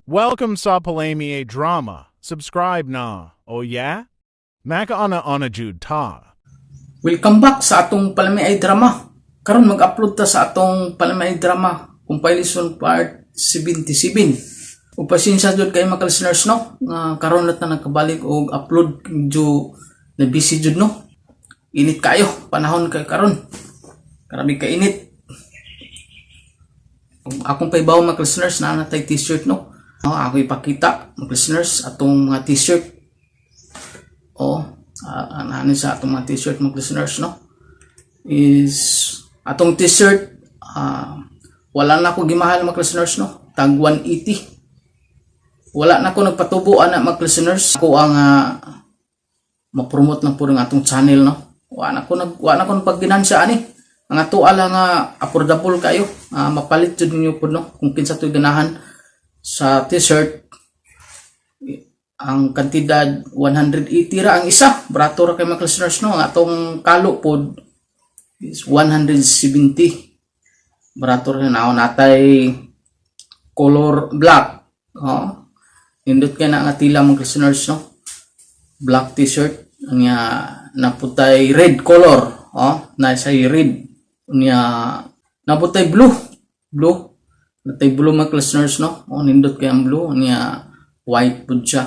Welcome sa Palami Drama. Subscribe na. Oh yeah? Makaana ana jud ta. Welcome back sa atong Palami ay Drama. Karon mag-upload ta sa atong Palami ay Drama compilation part 77. Ug pasensya jud kay mga listeners, no, nga karon na ta nagkabalik og upload, medyo na busy jud, no. Init kayo, panahon kay karon. Grabe ka init. Ug akong paibaw, mga listeners, na natay t-shirt, no. Oh, ako ipakita, mga listeners, atong mga t-shirt. Oh, ano sa atong mga t-shirt, mga listeners, no, is atong t-shirt, wala na ko gimahal, mga listeners, no, tag 180. Wala na ko nagpatubo ana, mga listeners. Ako ang ma-promote lang po ng atong channel, no. Wa na ko nagpaginansya ani. Ang ato ala nga affordable kayo, mapalit jud ninyo pud, no, kung kinsa to'y ganahan sa t-shirt. Ang kantidad, 180 ra ang isa. Barato ra kay, mga listeners, no. Ang atong kalo pod is 170. Barato ra na. Natay color black, oh, nindot kay na nga tila, mga listeners, no, black t-shirt nya naputay red color. Oh, na sa red nya naputay blue, blue. Natay blue, mga listeners, no. Oh, nindot kay ang blue nya. White pud siya.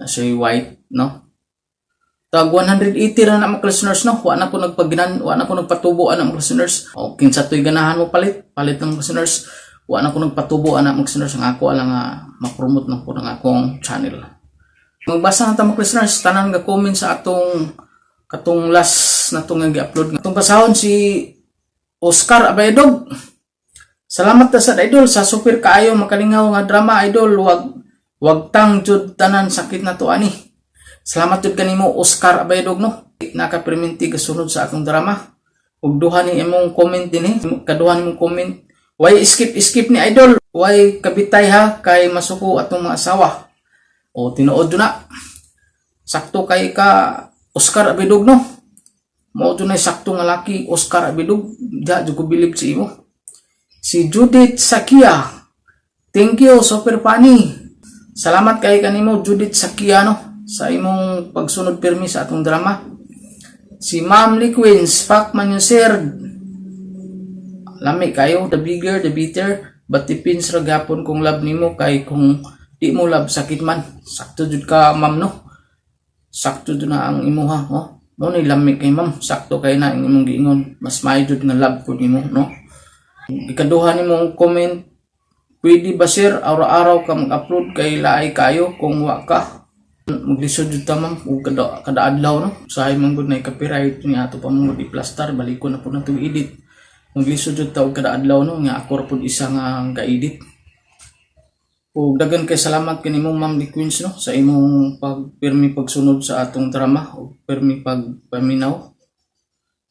Nasa white, no. Tag 180 ra na, mga listeners, no. Wa na ko nagpaginan, wa na ko nagpatubo ana, mga listeners. O kinsa to'y ganahan mo palit, palit ng listeners. Wa na ko nagpatubo ana, mga listeners. Ang ako lang nga ma-promote lang po ng akong channel. Magbasa na ta, mga listeners, tanan nga comment sa atong katong last na itong nga gi-upload. Atong basahon si Oscar Abayadog. "Salamat ta sa idol sa super kaayo makalingaw nga drama, idol. Wag wag tang jud tanan, sakit na to ani." Salamat jud kanimo, Oscar Abayadog, no. Nakaperminti kasunod sa atong drama. Ug duha ni imong comment dinhi, kaduha nimong comment. "Why skip skip ni idol? Why kabitay ha kay masuko atong mga asawa?" O tinuod jud na. Sakto kay ka, Oscar Abidog, no. Mao jud na sakto nga laki, Oscar Abidog. Diha jud ko bilib sa imo. Si Judith Sakia. "Thank you, super funny." Salamat kay kanimo, Judith Sakia, no, sa imong pagsunod pirmi sa atong drama. Si Ma'am Liquins, "Fuck man yun, sir." Lami kayo, the bigger, the better. But depends ra gapon kung love nimo, kay kung di mo love, sakit man. Sakto jud ka, ma'am, no. Sakto jud na ang imuha, oh. Mo ni lami kay ma'am, sakto kay na ang imong giingon. Mas maayo jud nga love pud nimo, no. Ikaduha nimong comment, "Pwede ba, sir, araw-araw ka mag-upload kay laay kayo kung wa ka?" Maglisod jud ta, ma'am, ug kada, kada adlaw, no. Usahay man gud na copyright nga ato pa man gud i-plaster, balikon na pud nato edit. Maglisod jud ta og kada adlaw, no, nga ako ra pud isa nga ga-edit. Ug daghan kay salamat kanimo, Ma'am Lee Queens, no, sa imong pagpirmi pagsunod sa atong drama ug pirmi pagpaminaw.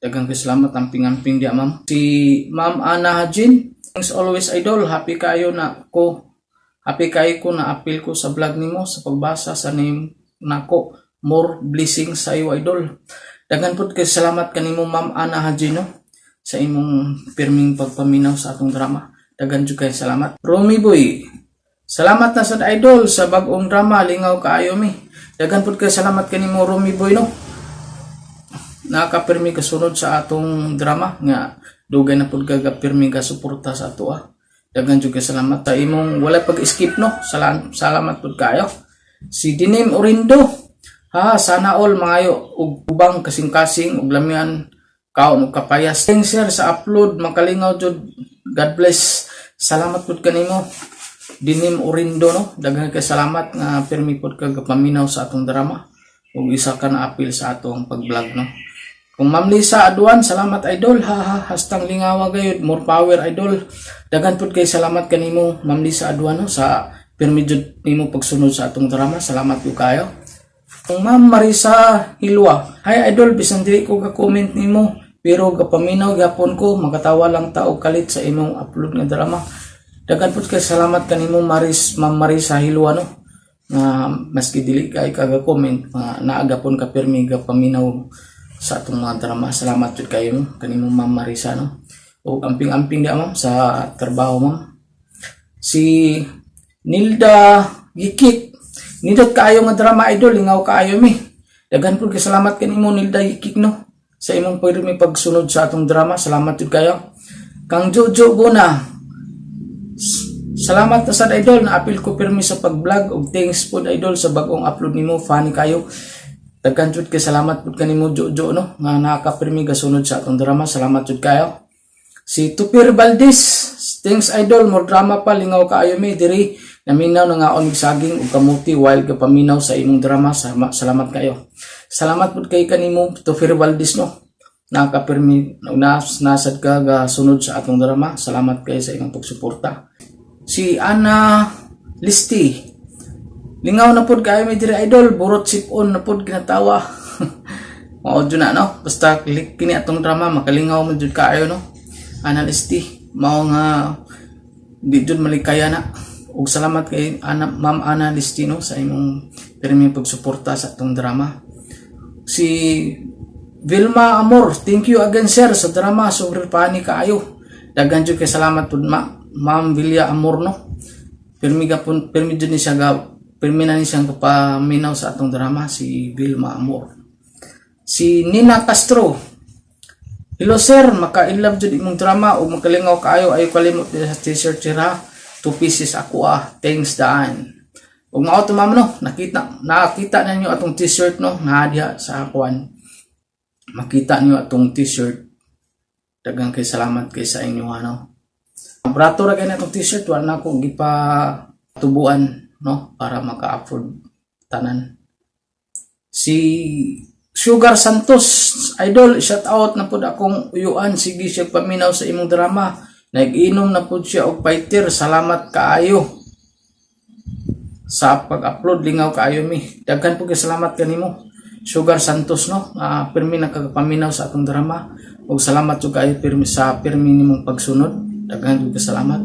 Daghang kay salamat, amping-amping diya, ma'am. Si Ma'am Ana Hajin, "Thanks always, idol. Happy kayo na ko. Happy kayo ko na apil ko sa vlog nimo sa pagbasa sa name nako. More blessings sa iyo, idol." Daghan pud kay salamat kanimo, Ma'am Ana Hajin, no, sa imong pirming pagpaminaw sa atong drama. Daghan jud kay salamat. Romy Boy, "Salamat na sa idol sa bag-ong drama, lingaw kaayo mi." Daghan pud kay salamat kanimo, Romy Boy, no. Nakapirmi kasunod sa atong drama nga dugay na pud ka gapirmi ka suporta sa ato ah. Daghan jud kay salamat sa imong wala pag-skip, no. Salamat, salamat pud kayo. Si Dinim Orindo. "Ha, sana all mangayo og ubang kasing-kasing ug lamian kaon og kapayas. Thanks, sir, sa upload, makalingaw jud. God bless." Salamat pud kanimo, Dinim Orindo, no. Daghan kay salamat nga pirmi pud ka gapaminaw sa atong drama ug isa ka na apil sa atong pag-vlog, no. Kung Ma'am Lisa Aduan, "Salamat idol, ha ha, #lingawa gayud, more power idol." Daghan pud kay salamat kanimo, Ma'am Lisa Aduan, no, sa pirmi jud nimo pagsunod sa atong drama. Salamat jud kayo. Kung Ma'am Marisa Hilwa, "Hi idol, bisan dili ko ga-comment nimo, pero gapaminaw gyapon ko, makatawa lang ta og kalit sa imong upload nga drama." Daghan pud kay salamat kanimo, Maris, Ma'am Marisa Hilwa, no. Nga maski dili kay kaga-comment, nga naa gapon ka pirmi gapaminaw sa atong mga drama. Salamat jud kayo kanimo, Ma'am Marisa, no. O amping-amping di, ma'am, sa trabaho, ma'am. Si Nilda Gikik. Nindot kaayo nga drama, idol, lingaw kaayo mi. Daghan pud kay salamat kanimo, Nilda Gikik, no, sa imong pirmi pagsunod sa atong drama. Salamat jud kayo. Kang Jojo Guna. Salamat na sad, idol, na apil ko pirmi sa pag-vlog og thanks pod, idol, sa bag-ong upload nimo, funny kayo. Daghan jud kay salamat pud kanimo, Jojo, no, nga nakapirmi gasunod sa atong drama. Salamat jud kayo. Si Tupir Valdez, "Thanks idol, more drama pa, lingaw kaayo mi diri naminaw na nga og saging ug kamuti while gapaminaw sa imong drama. Salamat kayo." Salamat pud kay kanimo, Tupir Valdez, no. Nakapirmi nas nasad ka ga sunod sa atong drama. Salamat kay sa imong pagsuporta. Si Ana Listi, "Lingaw na pod kaayo mi diri, idol, burot sipon na pod kinatawa." Mao jud na, no. Basta click kini atong drama, makalingaw man jud kaayo, no. Ana Listi, mao nga di jud malikaya na. Ug salamat kay Ana, Ma'am Ana Listi, no, sa imong pirmi pagsuporta sa atong drama. Si Vilma Amor, "Thank you again, sir, sa drama, super funny kaayo." Daghan jud kay salamat pud, Ma'am Vilma Amor, no. Pirmi gapon, pirmi jud ni siya ga pirmi na ni siyang kapaminaw sa atong drama, si Vilma Amor. Si Nina Castro, "Hello sir, maka-inlove jud imong drama ug makalingaw kaayo. Ayo kalimot sa t-shirt sira. Two pieces ako ah. Thanks daan." Ug mao to, ma'am, no, nakita nakita na niyo atong t-shirt, no, naa diha sa kuan. Makita niyo atong t-shirt. Daghang kay salamat kay sa inyo, ano. Brato ra kay na atong t-shirt, wala na ako gipa tubuan, no, para maka-afford tanan. Si Sugar Santos, "Idol, shout out na pud akong uyuan, sige siya paminaw sa imong drama. Nag-inom na pud siya og fighter. Salamat kaayo sa pag-upload, lingaw kaayo mi." Daghan pud kay salamat kanimo, Sugar Santos, no. Pirmi nakagapaminaw sa atong drama. Ug salamat jud kaayo pirmi sa pirmi nimong pagsunod. Daghan jud kay salamat.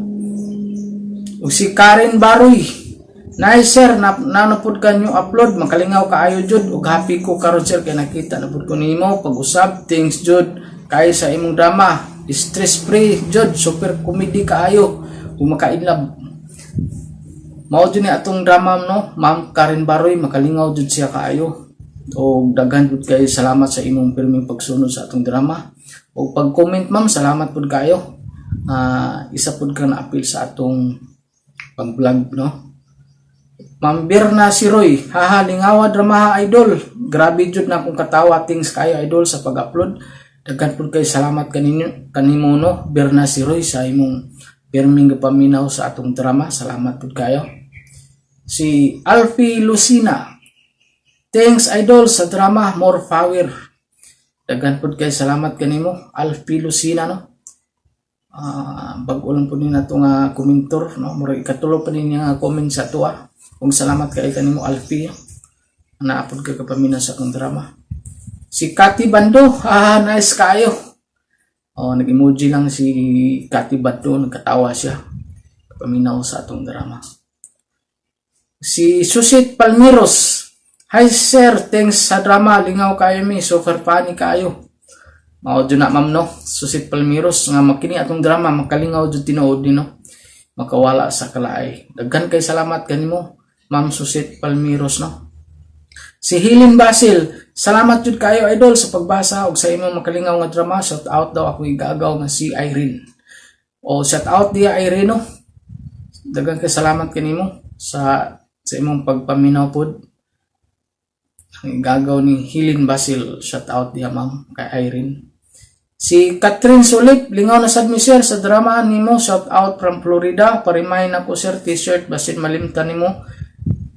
Ug si Karen Baroy, "Nice sir, na nano pud ka new upload, makalingaw kaayo jud ug happy ko karon, sir, kay nakita na pud ko nimo pag-usab. Thanks jud kay sa imong drama. Stress free jud, super comedy kaayo ug makainlove." Mao jud ni atong drama, no, Ma'am Karen Baroy, makalingaw jud siya kaayo. Og daghan jud kay salamat sa imong pirming pagsunod sa atong drama. Og pag-comment, ma'am, salamat pud kaayo. Isa pud ka na apil sa atong pag-vlog, no. Ma'am Birna Siroy, "Haha, lingawa drama idol. Grabe jud na akong katawa. Thanks kayo, idol, sa pag-upload." Daghan pud kay salamat kaninyo kanimo, no, Birna Siroy, sa imong pirming gapaminaw sa atong drama. Salamat pud kayo. Si Alfie Lucina, "Thanks idol sa drama, more power." Daghan pud kay salamat kanimo, Alfie Lucina, no. Bag-o lang po ni nato nga komentor, no, murag ikatulo pa ni niya nga comment sa tuwa. Ug salamat kay kanimo, Alfie, naapod ka kapaminaw sa akong drama. Si Kati Bando, "Ah, nice kayo." Oh, nag-emoji lang si Kati Bando, nagkatawa siya. Kapaminaw sa atong drama. Si Susit Palmiros, "Hi sir, thanks sa drama, lingaw kayo mi, super funny kayo." Mao jud na, ma'am, no, Susit Palmiros, nga makini atong drama, makalingaw jud tinuod ni, no. Makawala sa kalaay. Daghan kay salamat kanimo, Ma'am Susit Palmiros, no. Si Helen Basil, "Salamat jud kayo idol sa pagbasa ug sa imong makalingaw nga drama. Shout out daw ako igagaw nga si Irene." O shout out diya, Irene, no. Daghan kay salamat kanimo sa imong pagpaminaw pod. Ang igagaw ni Helen Basil, shout out diya, ma'am, kay Irene. Si Catherine Sulip, "Lingaw na sad mi, sir, sa drama nimo, shout out from Florida. Pa-remind ako, sir, t-shirt basin malimtan nimo.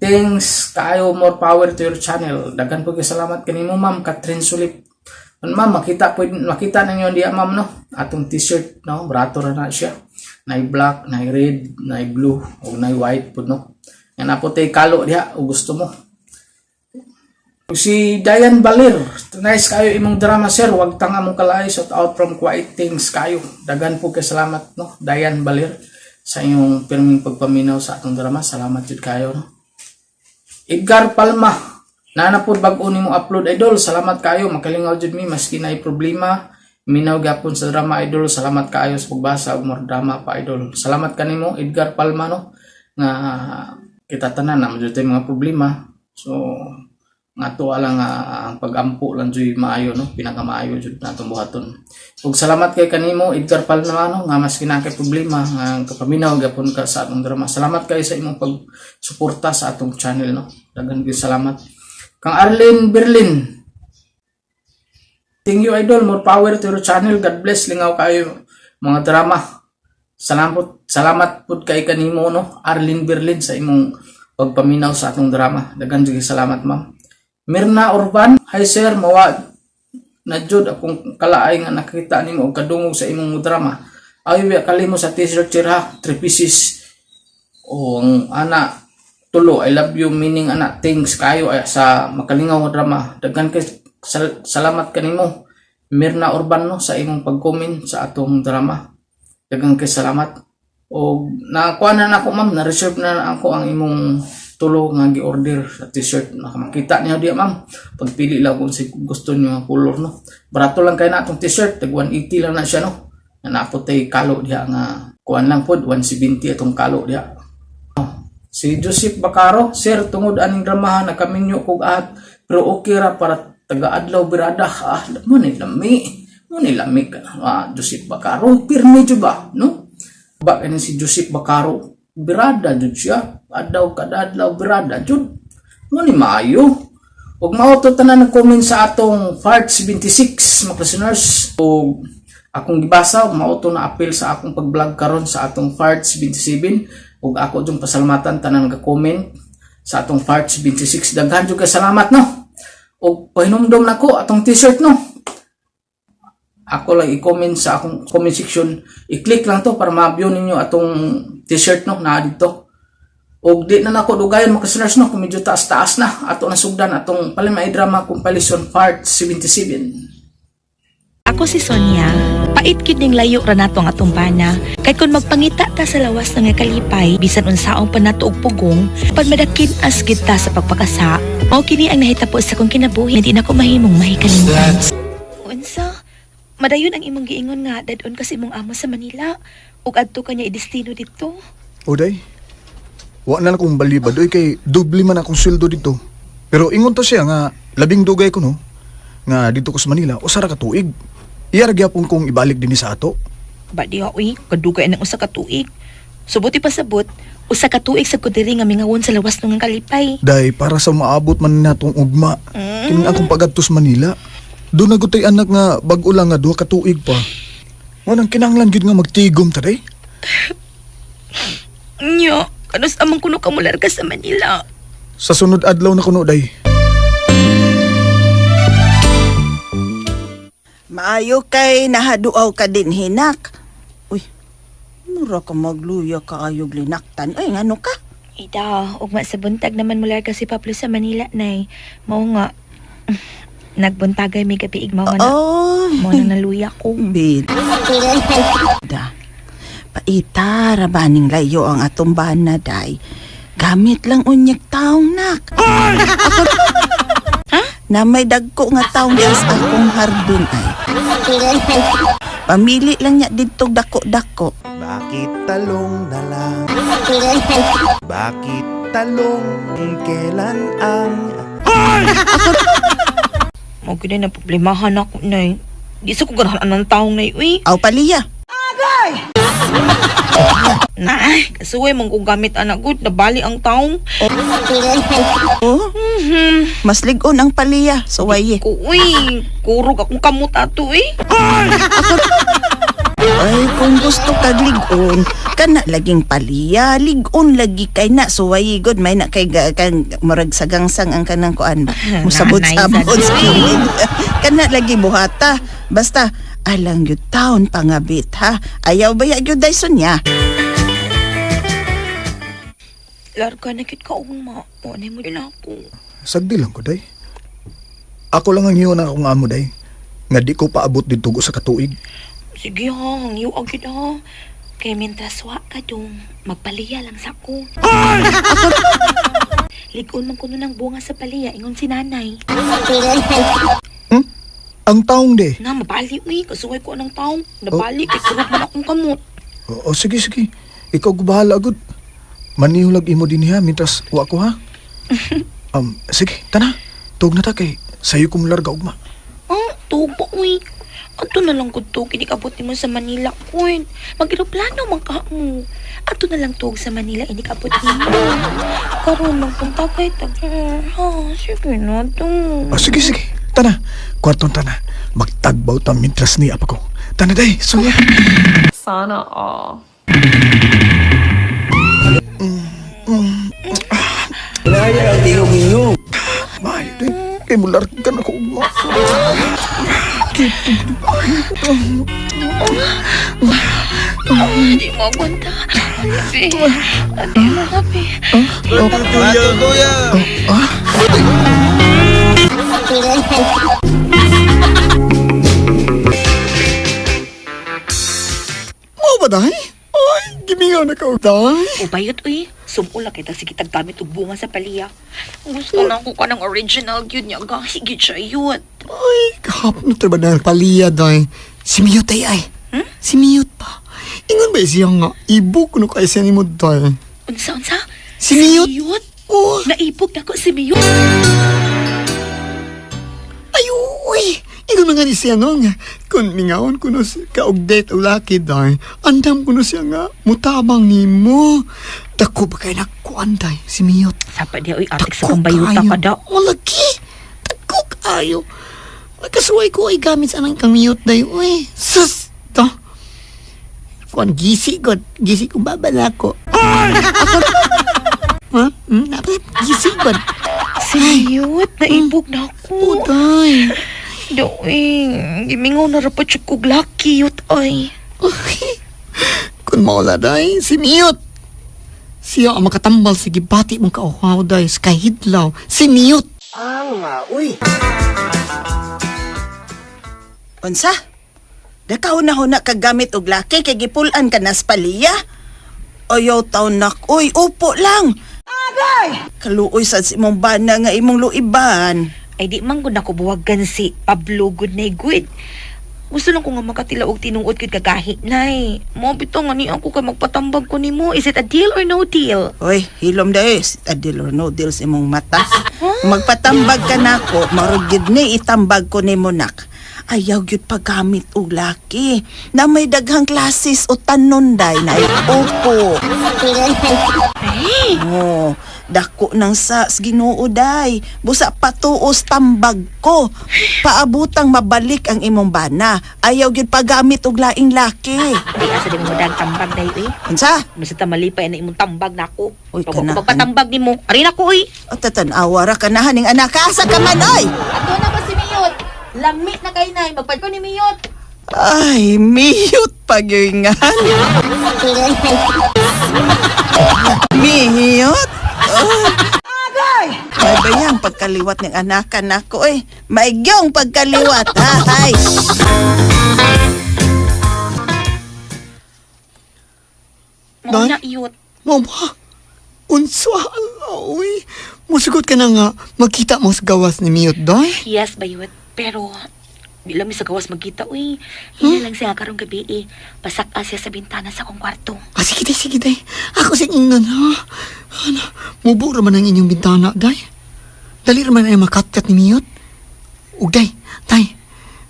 Thanks kaayo, more power to your channel." Daghan po kay salamat kanimo, Ma'am Catherine Sulip. Ma'am, makita po makita ninyo diya, ma'am, no. Atong t-shirt, no, brato ra na siya. Nay black, nay red, nay blue ug nay white pud, no. Yan na po tay kalo diha ug gusto mo. Si Diane Balir, "Nice kayo imong drama, sir, wag tang among kalaay, shout out from Kuwait, thanks kayo." Daghan po kay salamat, no, Diane Balir, sa inyong pirming pagpaminaw sa atong drama. Salamat jud kayo, no. Edgar Palma, "Nana po bag-o nimo upload, idol, salamat kayo, makalingaw jud mi maski naay problema, minaw gyapon sa drama, idol, salamat kaayo sa pagbasa ug more drama pa, idol." Salamat kanimo, Edgar Palma, no, Nga kita tanan na jud tay mga problema. So nga ato lang nga ang pagampo lang jud maayo, no, pinakamaayo jud natong buhaton. Ug salamat kay kanimo, Edgar Palma, no, nga maski naa kay problema nga kapaminaw gapon ka sa atong drama. Salamat kay sa imong pagsuporta sa atong channel, no. Daghan gyud salamat. Kang Arlene Berlin. Thank you, idol, more power to your channel. God bless, lingaw kayo mga drama. Salamat, salamat pud kay kanimo, no, Arlene Berlin, sa imong pagpaminaw sa atong drama. Daghan jud salamat, ma'am. Mirna Urban, hi sir, mawa na jud akong kalaay nga nakita nimo og kadungog sa imong drama. Ay biya kalimo sa T-shirt sir ha, 3 pieces. O ang ana tulo, I love you meaning ana thanks kayo ay sa makalingaw nga drama. Daghan kay salamat kanimo, Mirna Urban, no, sa imong pag-comment sa atong drama. Daghan kay salamat. O nakuha na nako, ma'am, na-reserve na ako ang imong tulo nga gi-order sa T-shirt. Makita niyo diya, ma'am. Pagpili lang kung si gusto niyo nga color, no. Barato lang kay na atong T-shirt, tag 180 lang na siya, no. Na naapot tay kalo diha nga kuan lang pod 170 atong kalo diha. Si Joseph Bacaro, sir, tungod aning dramahan nakaminyo kog at pero okay ra para taga-adlaw birada. Ah, mo ni lami. Mo ni lami ka. Ah, Joseph Bacaro, pirmi jud ba, no? Ba kani si Joseph Bacaro, birada jud siya. Adlaw kada adlaw birada jud. Mo ni maayo. Ug mao to tanan nag-comment sa atong part 76, mga listeners. Ug akong gibasa ug mao to na appeal sa akong pag-vlog karon sa atong part 77, ug ako jung pasalamatan tanan nag-comment sa atong part 76. Daghan jud kay salamat, no. Ug pahinumdom nako atong T-shirt, no. Ako lang i-comment sa akong comment section. I-click lang to para ma-view ninyo atong T-shirt, no, naa dito. Og di na nako dugayon, mga listeners, no, kung medyo taas-taas na ato na sugdan atong Palimay Drama Compilation Part 77. Ako si Sonia. Pait gyud ning layo ra nato ang atong bana. Kay kung magpangita ta sa lawas nga kalipay, bisan unsaon pa nato og pugong, pan madakin as gid ta sa pagpakasa. Mao kini ang nahitabo sa akong kinabuhi, hindi na ko mahimong mahikalimutan. Unsa? Madayon ang imong giingon nga dad-on kasi imong amo sa Manila ug adto ka niya idestino didto. Oday, wa na lang kong balibad oy kay doble man akong sweldo dito. Pero ingon to siya nga labing dugay ko, no, nga dito ko sa Manila usa ra ka tuig. Iya ra gyapon kong ibalik dinhi sa ato. Ba diha uy, kadugay ng usa ka tuig. Subuti pa sabot, usa ka tuig sa ko diri nga mingawon sa lawas nung kalipay. Day para sa maabot man natong ugma. Kining akong pagadto sa Manila. Doon na gud tay anak nga bag-o lang nga 2 ka tuig pa. Mo nang kinahanglan gyud nga magtigom ta day. Nya, kanus amang kuno ka mularga sa Manila? Sa sunod adlaw na kuno, day. Maayo kay nahaduaw ka din, hinak. Uy, mura ka magluya kaayog linaktan. Ay, ngano ka? Ida, ugma sa buntag naman mularga si Pablo sa Manila, nay. Mao nga, nagbuntagay may gabi mao nga na, Oh, mao na naluya ko. bid. Da. Paita ra ba ning layo ang atong bana, day. Gamit lang unyag taong, nak. Ako, na may dagko nga taong diya sa akong hardin ay. Pamili lang niya didto dako-dako. Bakit talong na lang? Bakit talong? Kailan ang Mao gyud na problemahan ako, nay. Di sa ko ganahan ng taong, nay, uy. Aw paliya. Nay, kasuway man ko gamit anak gud, nabali ang taong. Oh, mas lig-on ang paliya. Suwaye. Ko uy, kurog akong kamot ato eh. Ay, kung gusto kag lig-on, kana laging paliya, lig-on lagi kay na suwayi gud may na kay kang murag sagangsang ang kanang kuan ba. Musabot-sabot Nanay sa kilid. Kana lagi buhata. Basta alang gyud taon pangabit ha. Ayaw ba ya gyud day Sonya? Larga na gyud ka ugma. Mo na mo din ako. Sagdi lang ko, day. Ako lang ang hiyon ang akong amo, day. Nga di ko paabot didto sa katuig. Sige ha, hangyo agad ha. Kay mintras wa ka dong, magpaliya lang sa ko. Ligon man kuno ng bunga sa paliya, ingon si nanay. Ang taong de. Na, mabali uy, kasuway ko ng taong. Nabali, kay kurog man akong kamot. O, sige, sige. Ikaw ko bahala agad. Manihulag imo din ha, mintras wa ko ha. Sige, tana. Tuog na ta kay sayo ko mularga ugma. Ah, tuog pa, uy. Ato na lang gud to, kinikabot nimo sa Manila, uy. Mag-eroplano man ka mo. Ato na lang tuog sa Manila, inikabot nimo. Karon magpunta kay tag. Ha, sige na to. Ah, sige, sige. Tana, kwarton tana. Magtagbaw ta mintras ni apa ko. Tana day, Sonya. Sana all. Maayo day. Kay mularga na ko ugma. Hindi mo agunta. Ate, ate, ate. Mo ba day? Ay, gimingaw na ka day. Ubayot, uy. Sumula kita sige taggamit og bunga sa paliya. Gusto na ko ka ng original gyud niya. Gahi gyud siya yun. Ay, kahapon na ba na paliya day. Si Miyot ay ay. Si Miyot pa. Ingon ba siya nga, ibok no kay siya ni mo day. Unsa, unsa? Si Miyot? Miyot? Oh, Naibog na ko si Miyot. ay, uy. Ingon man nga ni siya no nga. Kung mingawon ko no si kaog date o laki day. Andam ko no siya nga, mutabang nimo. Dako ba kay nakuan day, si Miyot. Sapa diya, uy, atik sa Dako pambayuta kaayo. ka daw. Malaki. Dako kaayo. Nakasuway ko ay gamit sa anang kamiyot day. Uy, sus! To. Kuan gisi ko. Gisi ko babala ko. Ako. Ha? Hmm? Gisi ko. Si Miyot, naibog na ako. Uday. Doy, gimingaw na rapat siya kog laki yut ay. Kun maula day, si Miyot. Siya ang makatambal sa gibati mong kauhaw day sa kahidlaw. Si Miyot. Unsa? Dakauna-huna ka gamit og laki kay gipulan ka nas paliya. Ayaw taon nak, uy, upo lang. Agay! Kaluoy sad si imong bana nga imong luiban. Ay di man gud ako buwagan si Pablo good na good. Gusto lang ko nga makatila og tinuod gud kagahi nay. Mo bitaw nga ni ako kay magpatambag ko nimo. Is it a deal or no deal? Uy, hilom dahi, a deal or no deal sa imong mata. Magpatambag ka nako, marog gyud ni itambag ko nimo nak. Ayaw gyud paggamit og laki na may daghang klasis o tanon day na upo. Oh, dako nang sa Ginoo day. Busa patuos tambag ko. Paabutang mabalik ang imong bana. Ayaw gyud paggamit og laing laki. Di asa di mo dag tambag day uy. Unsa? Basta ta malipay na imong tambag nako. Uy, Pag ako kanahan. magpatambag nimo, ari nako uy. O tatan-awa ra kanahan ning anak. Asa ka man oy? Ato na ba si Miyot? Lamit na kay nay, magpad ko ni Miyot. Ay, miyot pagyingan. Miyot? Oh. May bayang pagkaliwat ng anakan nako eh. Maigyong pagkaliwat, ha? Ay. Mao Day? na yut. Mama, unsa ala, uy. Musugot ka na nga, magkita mo sa gawas ni Miyot, day. Yes, bayot. Pero di lang mi sa gawas magkita uy. Ina lang siya karong gabi eh. Pasak-a siya sa bintana sa akong kwarto. Ah, sige day, sige day. Ako sa ingnon, ha? Ano, mubo raman ang inyong bintana, day. Dali raman ay makatkat ni Miyot. Ug day, day.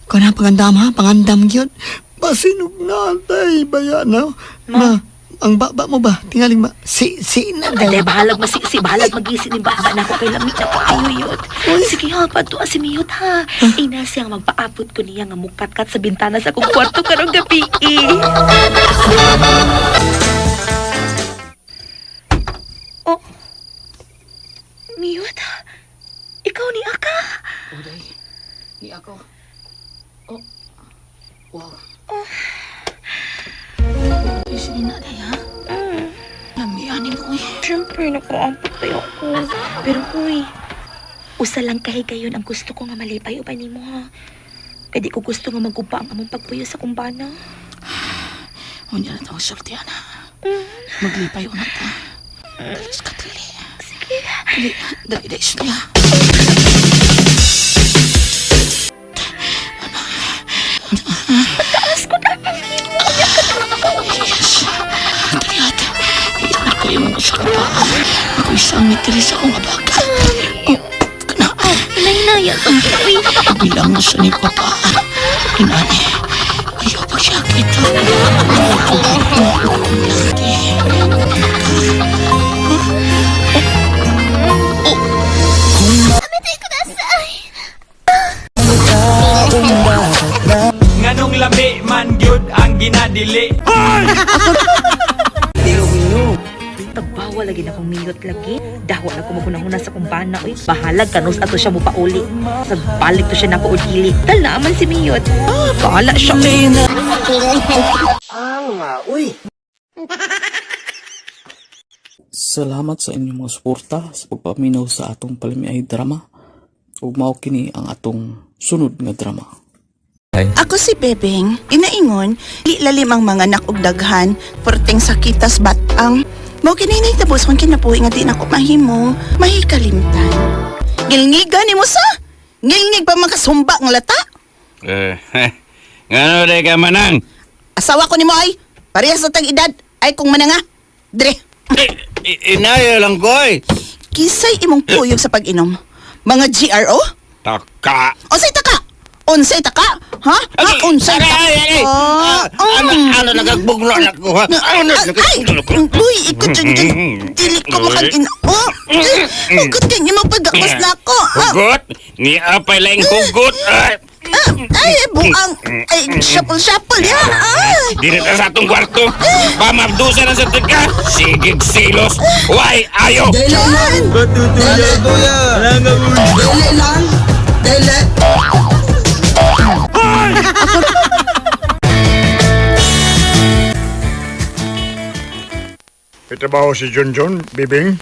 Ikaw na pangandam, ha? Pangandam yun. Basinog na, day. Baya na. Ma, ang baba mo ba? Tingaling ba? Si, si na, day. Ay, bahalag masisi, bahalag magisi ni baba na ako kay lamit na ko ayo yut. Sige ha, padua si Miyot ha. Ina siya nga magpaabot ko niya nga mukatkat sa bintana sa akong kwarto karong gabi eh. Oh. Miyot, ikaw ni Aka. Uday, ni ako. Oh. Wow. Oh. Sige na, day, ha? Lamianin mo, eh. Siyempre, nakuampot tayo ako. Pero huy, usa lang kahigayon ang gusto ko nga malipay uban nimo ha. Kaya di ko gusto nga maguba ang among pagpuyo sa kumbana. Unya na itong sulti, ana. Maglipay una ta. Dali sa katili. Sige. Dali, dali, dali, siya. Taas ko na. Dali, ate. Ito na ko yung Sa ka pa. Ako isang mitiri sa akong abaga. Oh, kana. Hinay-hinaya sa uy. Bilang sa ni papa. Inani. Ayaw pag siya kita. Nganong lami man gyud ang ginadili. Pagbawal lagi na akong miyot lagi. Dahwa na ko magunahuna sa kumbana uy. Bahalag kanus ato siya mo pauli. Sa balik to siya nako og dili. Tal na man si miyot. Ah, bahala siya. Salamat sa inyong mga suporta sa pagpaminaw sa atong palamiay drama. Ug mao kini ang atong sunod nga drama. Ako si Bebeng, inaingon, di lalim ang mga anak og daghan, perting sakitas batang. Mao kini tapos kung kinabuhi nga di nako mahimo, mahikalimtan. Gilngigan nimo sa? Ngilngig pa makasumba ng lata? Eh, ngano day ka manang? Asawa ko nimo ay, parehas sa tag edad, ay kung mananga. Dre, Inayo lang koy. kisay imong kuyog sa pag-inom. Mga GRO? Taka. Unsay taka? Unsay taka? Ha? Ha? Unsay Ay, taka? ay, ay. Ah, Ano, ano nagagbugno na ko ha? Ano Ay, nagagbugno ko? uy, ikot dyan dyan. Dili ko makagin. Oh, eh, hugot kay imong pagakos na ako. Ah, Hugot? Ni apay lang hugot. Ay, ah, ay, buang. Ay, shuffle, shuffle, ya. Ay. Dili ta sa atong kwarto. Pamabdusa na sa tagka. Sigig silos. Why ayo? John! May trabaho si John John, Bibing.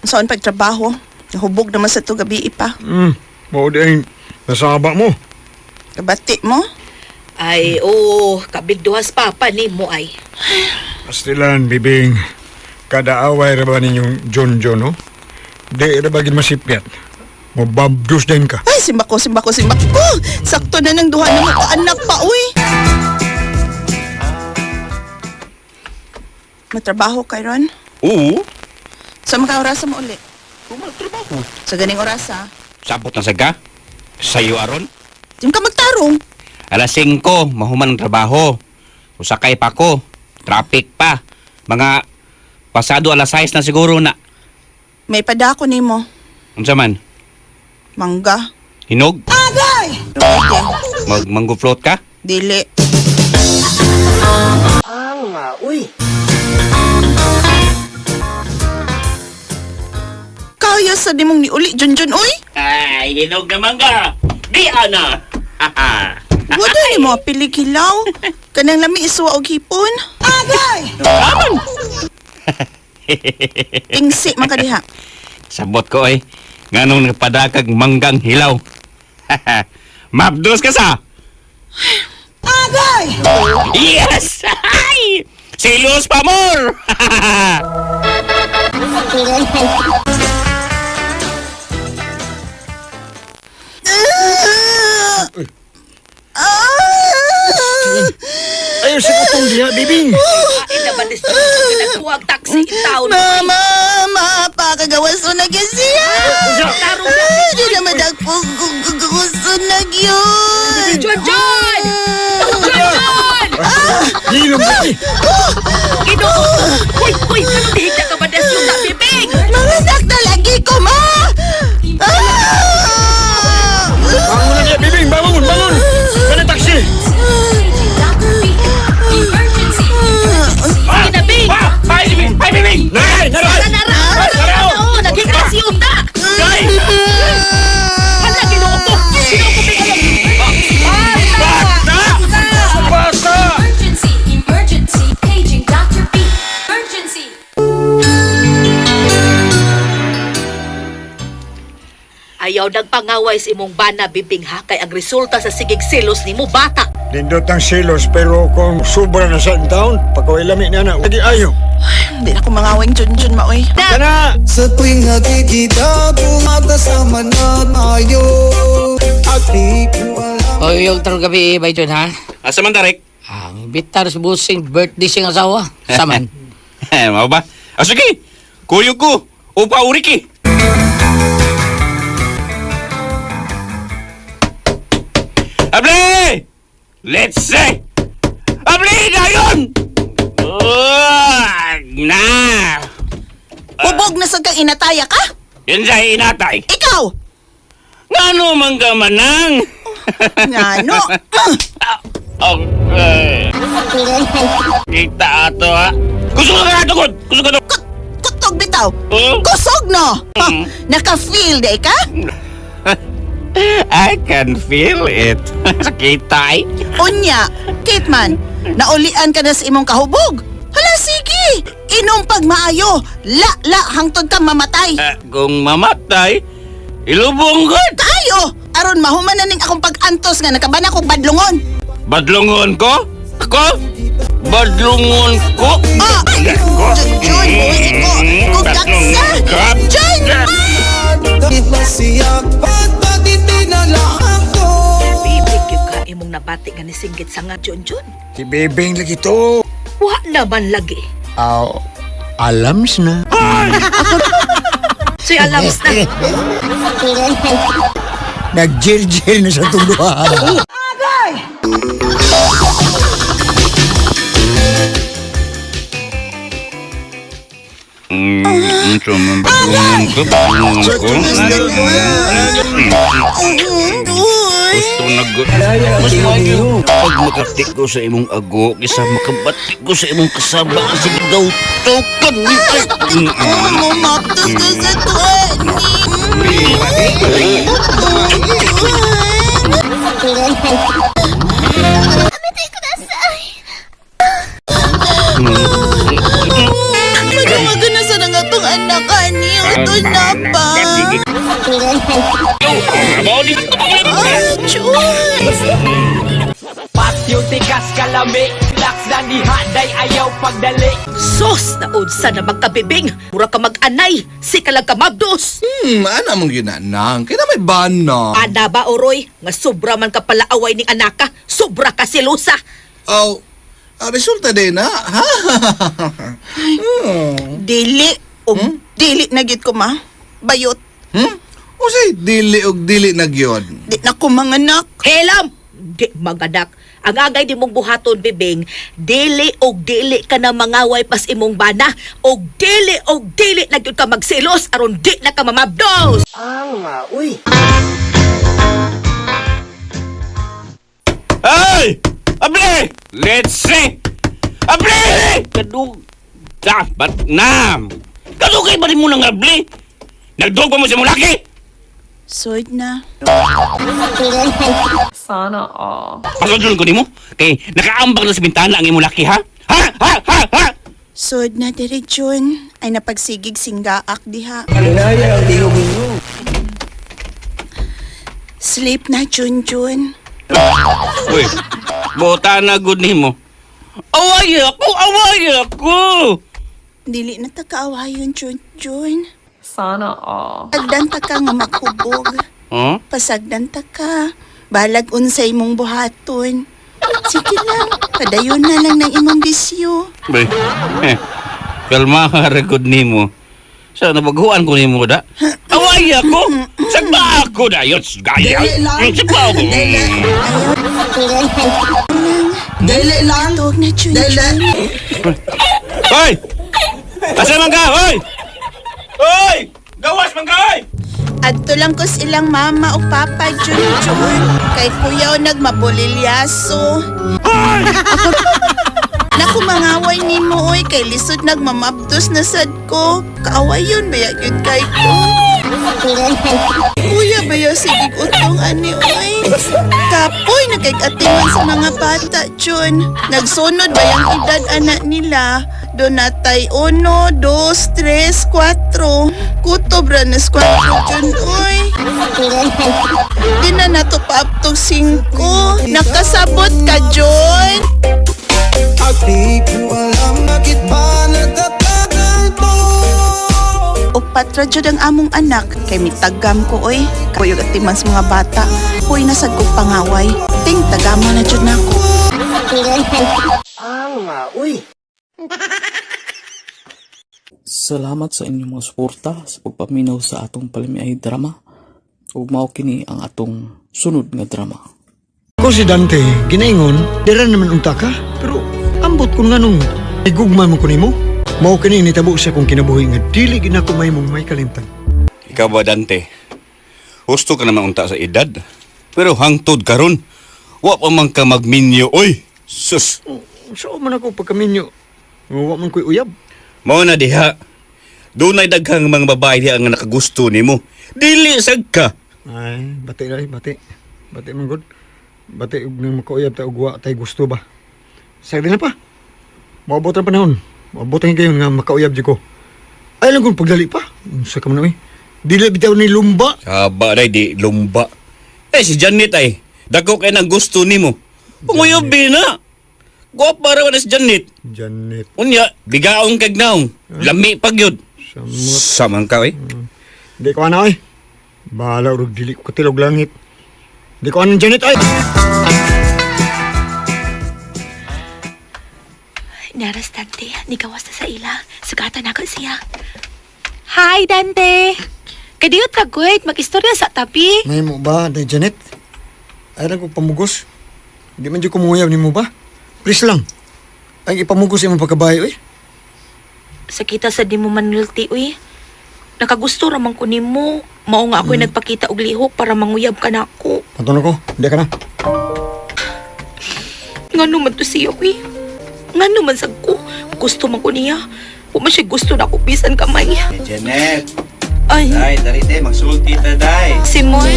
Saan pagtrabaho? Nahubog naman sa to gabi pa. Mao di nasaba mo. Kabati mo? Ay, oo, kabig duhas papa ni mo ay. Pastilan, Bibing. Kada away ra ba ninyong John John, no? Di ra ba gid masipyat? Mababdus din ka. Ay, simbako, simbako, simbako. Sakto na ng duha na mga anak pa, uy. Matrabaho kay Ron? Oo. Sa mga orasa mo uli? Trabaho. Sa ganing orasa? Sabot na saga. Sayo aron. Di ka magtarong. Alas 5, mahuman ang trabaho. Usakay pa ko. Traffic pa. Mga pasado alas 6 na siguro na. May padako nimo. Unsa man? Mangga. Hinog? Agay! Mag mango float ka? Dili. Kaya sa nimong niuli, Junjun, uy! Ay, hinog na mangga. Di ana. Wala ni mo pilig hilaw. Kanang lami isuwa og hipon. Agay! Tingsi man ka diha. Sabot ko eh. Nganong nagpadakag manggang hilaw. Mabdos ka sa? Agay! Yes! Ay! Silos pa more! Ayaw sa katong diha, Bibing. Ay, naman is nagkuwag taxi in town. Mama, mapakagawas na gyud siya. Tarong Ah, Di naman ako gusto na gyud. John John! John John! Hilom ba? Ginoo! Uy, uy, anong dihigda ka ba des yung bibig? Mga anak na lagi ko, ma! Ah! Bangon na niya, Bibing! Bangon! Bangon! Kana taxi! Sige na, Bing! Ay, Bibing! Ay, Bibing! Naray! Naray! Nara! Nara! Oo, naghigda si Uta! Ay! Hala, ginoo ko! Ginoo ko, Bing! Bata! Basta! Emergency, emergency, paging Dr. B. Emergency. Ayaw nagpangaway sa imong bana, Bibing, ha? Kay ang resulta sa sigig selos nimo bata. Nindot ang silos pero kung sobra na sa taon, pagkawilami niya na, lagi ayo. Hindi na ako mangawing Junjun, ma, uy. Kana! Sa tuwing nakikita, tumatasama na tayo. At di ko alam. Oy, yung tarong gabi, bay John, ha? Asa man, Derek? Ang bitar sa busing birthday siyang asawa. Saman. Mao ba? Ah, sige. Kuyog ko. Upa uriki. Abli! Let's say! Abli dayon! Ugh, na! Hubog na sa kang inataya ka? Yan sa inatay. Ikaw! Ngano man ka manang? Ngano? Okay. Kita ato ha. Gusto ka na tugod! Gusto ka na! Kutog bitaw! Oh? Kusog no! Ha, naka-feel day ka? I can feel it. Sakit ay. Unya, Kate man, naulian ka na sa imong kahubog. Hala, sige! Inom pag maayo! La, la, hangtod ka mamatay! Ah, kung mamatay, ilubong gud. Kaayo! Aron mahuman na ning akong pag-antos nga nakabana kong badlungon! Badlungon ko? Ako? Badlungon ko? Ah! Ko? Jun, buwiin ko! Kung kaksa! Jun! Masiyak at bakit dinala ako? Bibig gyud ka imong nabati nga nisinggit sa nga Junjun. Si Bebeng lagi to. Wa naman lagi. Aw, alams na. Soy alams na. Nag-jail-jail na sa tuluhan. So, badlungon ko, badlungon ko. Gusto na Mas maayo. Pag makatik ko sa imong ago, kisa makabati ko sa imong kasaba, kasi daw tukan ni Mumaptos ka sa tuwan! Madawagan na sa nga itong anak ani. Ito na ba? Ah, Diyos! Sos na unsa na magkabibing. Mura ka mag-anay. Si ka lang ka mabdos. Ana mong ginanang. Kaya may bana. Ana ba oroy? Nga sobra man ka palaaway ning anaka. Sobra ka silusa. Aw, ang resulta din na, ha? Dili. O dili na gid ko ma. Bayot. Hmm? Usay, dili og dili na gyud. Di na ko manganak. Helam! Di maganak. Ang agay di mong buhaton, bibing, dili og dili ka na mangaway pas imong bana, og dili na gyud ka magselos aron di na ka mamabdos. Ay! Abli! Let's see! Abli! Kadug... Dapat na! Kadugay ba rin mo ng abli? Nagdog pa mo sa mong laki? Soyd na. Sana all. Pasudlon ko nimo kay nakaambang na sa bintana ang imong laki ha? Ha? Ha? Ha? Ha? Soyd na diretsyon. Ay napagsigig singgaak diha. Sleep na, Junjun. Uy, buta na gud nimo. Away ako, away ako. Dili na ta kaawayon, Junjun. Sana all. Pasagdan ta ka nga maghubog. Huh? Pasagdan ta ka. Balag unsay imong buhaton. Sige lang, padayon na lang ng imong bisyo. Bay. Eh, kalma ka ra gud nimo. Sa nabaguan ko nimo da. Away ako. Sagba ako da. Yot, gaya. Sagba ako. Dili lang. Tuog na, Junjun. Hoy! Asa man ka? Hoy! Hoy! Gawas man ka, hoy! Adto lang ko sa ilang mama o papa, Junjun. Kay kuya o nagmabulilyaso. Ako, naku, mangaway nimo oy. Kay lisod nagmamabdos na sad ko. Kaaway yun, baya yun kay ko. Kuya, baya sige utong ani oy. Kapoy, nakikatiman sa mga bata, Jun. Nagsunod ba yung edad anak nila? Donatay uno, dos, tres, kwatro. Kutob ra na kwatro, Jun, oy. Di na nato pa up to 5. Nakasabot ka, Jun. At di ko alam bakit ba nagtatagal to. Upat ra jud ang among anak kay mitagam ko oy. Kuyog at timan sa mga bata. Puy na sad kog pangaway. Ting tagama na jud nako. Salamat sa inyong mga suporta sa pagpaminaw sa atong palamiay drama. Ug mao kini ang atong sunod nga drama. Ko si Dante, ginaingon, dira naman unta ka. Pero ambot ko nga nung igugma mo ko nimo. Mao kini nitabo sa kong kinabuhi nga dili gid nako mahimong may kalimtan. Ikaw ba, Dante? Husto ka naman unta sa edad. Pero hangtod karon, wa pa man ka magminyo, oy! Sus! So man ako pagkaminyo. Wa man ko'y uyab. Mao na diha. Dunay daghang mga babae diha nga nakagusto nimo. Dili sad ka. Ay, bati ay, bati. Bati man gud. Bati og nang makauyab ta og wa tay gusto ba. Sagdi na pa. Moabot ang panahon. Moabot ang kayo nga makauyab jud ko. Ay lang kung pagdali pa. Unsa ka man oy. Dili bitaw ni lumba. Saba day di lumba. Eh si Janet ay dako kay nang gusto nimo. Panguyobi na. Gwapa ra man si Janet. Janet. Unya, bigaong kag naong. Lami pag yun. Samot. Samang ka eh. Di ko ana oy. Bahala og dili ko katilog langit. Di ko ana Janet ay. Naras Dante, nigawas na sa ila. Sugatan ako siya. Hi Dante. Kadiyot ka gwait, mag-istorya sa tabi. May mo ba, day Janet? Ay lang ko pamugos. Di man jud ko manguyab nimo ba? Please lang. Ay ipamugos imong pagkabayo oy. Sakita sa di mo manulti uy. Nakagusto ra man ko nimo. Mao nga ako'y nagpakita og lihok para manguyab ka nako. Pantunan ko, hindi ka na. Ngano man to siya uy. Ngano man sad ko. Gusto man ko niya. Wa man siya gusto na ako bisan kamay. Janet, Ay, day, dali day, magsulti ta day. Simon,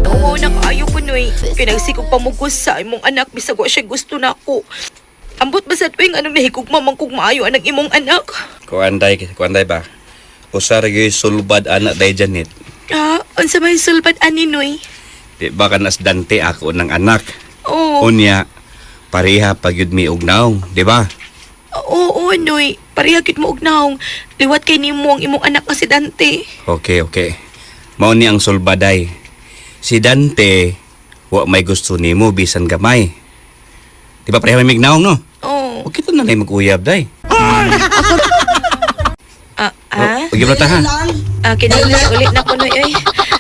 oo na kaayo ko noy. Kinagsikog pamugos sa imong anak bisag wa siya gusto na ako. Ambot ba sa tuwing anong nahigugma man kog maayo anang imong anak? Kuan day, kuan day ba? Usa ra gyud sulbad anak day Janet. Ah, unsa may sulbad ani noy? Di ba ka nas Dante ako ng anak? Oo. Unya, pareha pag yun mi og naong, di ba? Oo, Noy. Pareha gid mo og naong. Liwat kay nimo ang imong anak nga si Dante. Okay, okay. Mao ni ang sulbaday. Si Dante, wa may gusto nimo bisan gamay. Di ba pareha may mignaong, no? Oo. O kita na lang mag-uyab, day. Ah, ah? O, uyab na ta, ha? Ah, kinahanglan ulit na ko Noy oy.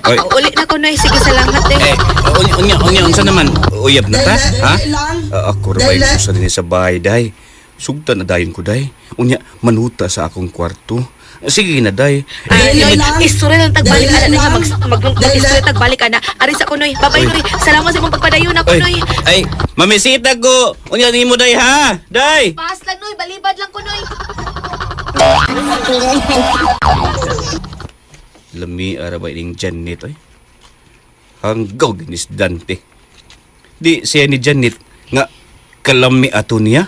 Oy. Ah, ulit na ko Noy. Sige, salamat eh. Eh, unya, unya, unya, unsa naman? Uyab na ta, ha? Ah, ako ra ba'y gusto din sa bahay, day. Sugtan na dayon ko, day. Unya, manuta sa akong kwarto. Sige na, day. Ay, Noy, istorya lang tagbalik ana na siya mag mag istorya tagbalik ana. Ari sa ko Noy. Babay Noy. Salamat sa imong pagpadayon ako Oy, Noy. ay, mamisita ko. Unya nimo day ha. Day. Paas lang, Noy. Balibad lang ko, Noy. Lami ara ba ining Janet oy. Hanggaw ginis Dante. Di siya ni Janet nga kalami ato niya.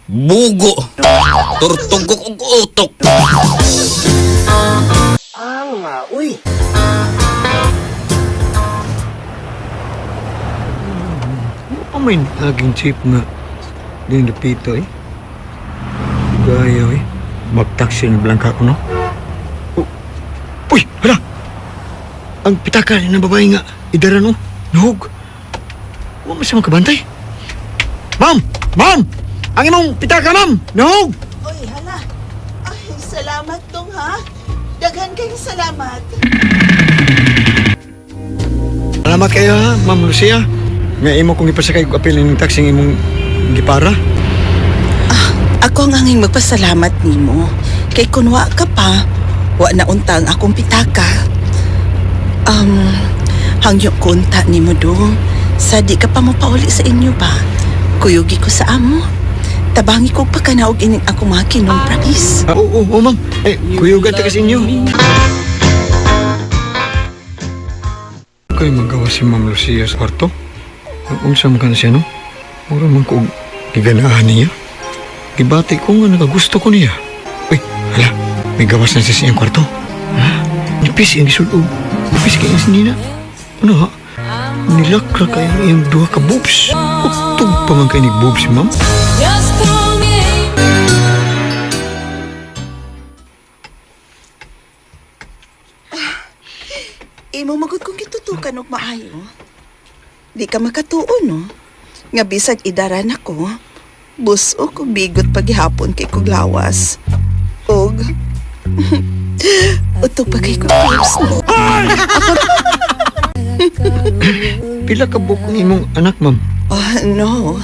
Bugo. Turtugok og utok. Wa may naging jeep nga din dapito eh. Gaya eh. Magtaksi na blanka ko no. Oh. Uy, hala! Ang pitaka ng babae nga idara no. Nahog. Wa man siya makabantay. Ma'am! Ma'am! Ang imong pitaka, ma'am! Nahog! Oy, hala. Ay, salamat dong ha. Daghan kayong salamat. Salamat kayo ha, Ma'am Lucia. Nga imo kong ipasakay og apil ning taxi nga imong gipara. Ako ang anging magpasalamat nimo. Kay kun wa ka pa, wa na unta ang akong pitaka. Hangyo kunta nimo dong. Sa di ka pa mopauli sa inyo ba? Kuyugi ko sa amo. Tabangi ko pa kanaog ining akong mga kinumprais. Ah, oo, oo, ma'am. Eh, kuyugan ta kasi inyo. Kay magawa si Ma'am Lucia sa kwarto. Ang unsa man ka na siya, no? Mura man ko og giganahan niya. Gibati ko nga nakagusto ko niya. Uy, hala, may gawas na siya sa iyang kwarto. Ha? Nipis iyang gisulog. Nipis kay iyang sinina. Ano ha? Nilakra kay ang iyang duha ka boobs. Utog pa man kay ni boobs si ma'am. Imo magud kong gitutukan og maayo. Di ka makatuon, no? Nga bisag idaran ako, buso ko bigot paghihapon kay kog lawas. Og Utog pa kay ko tips. Pila ka buok ang imong anak, ma'am? Oh, no.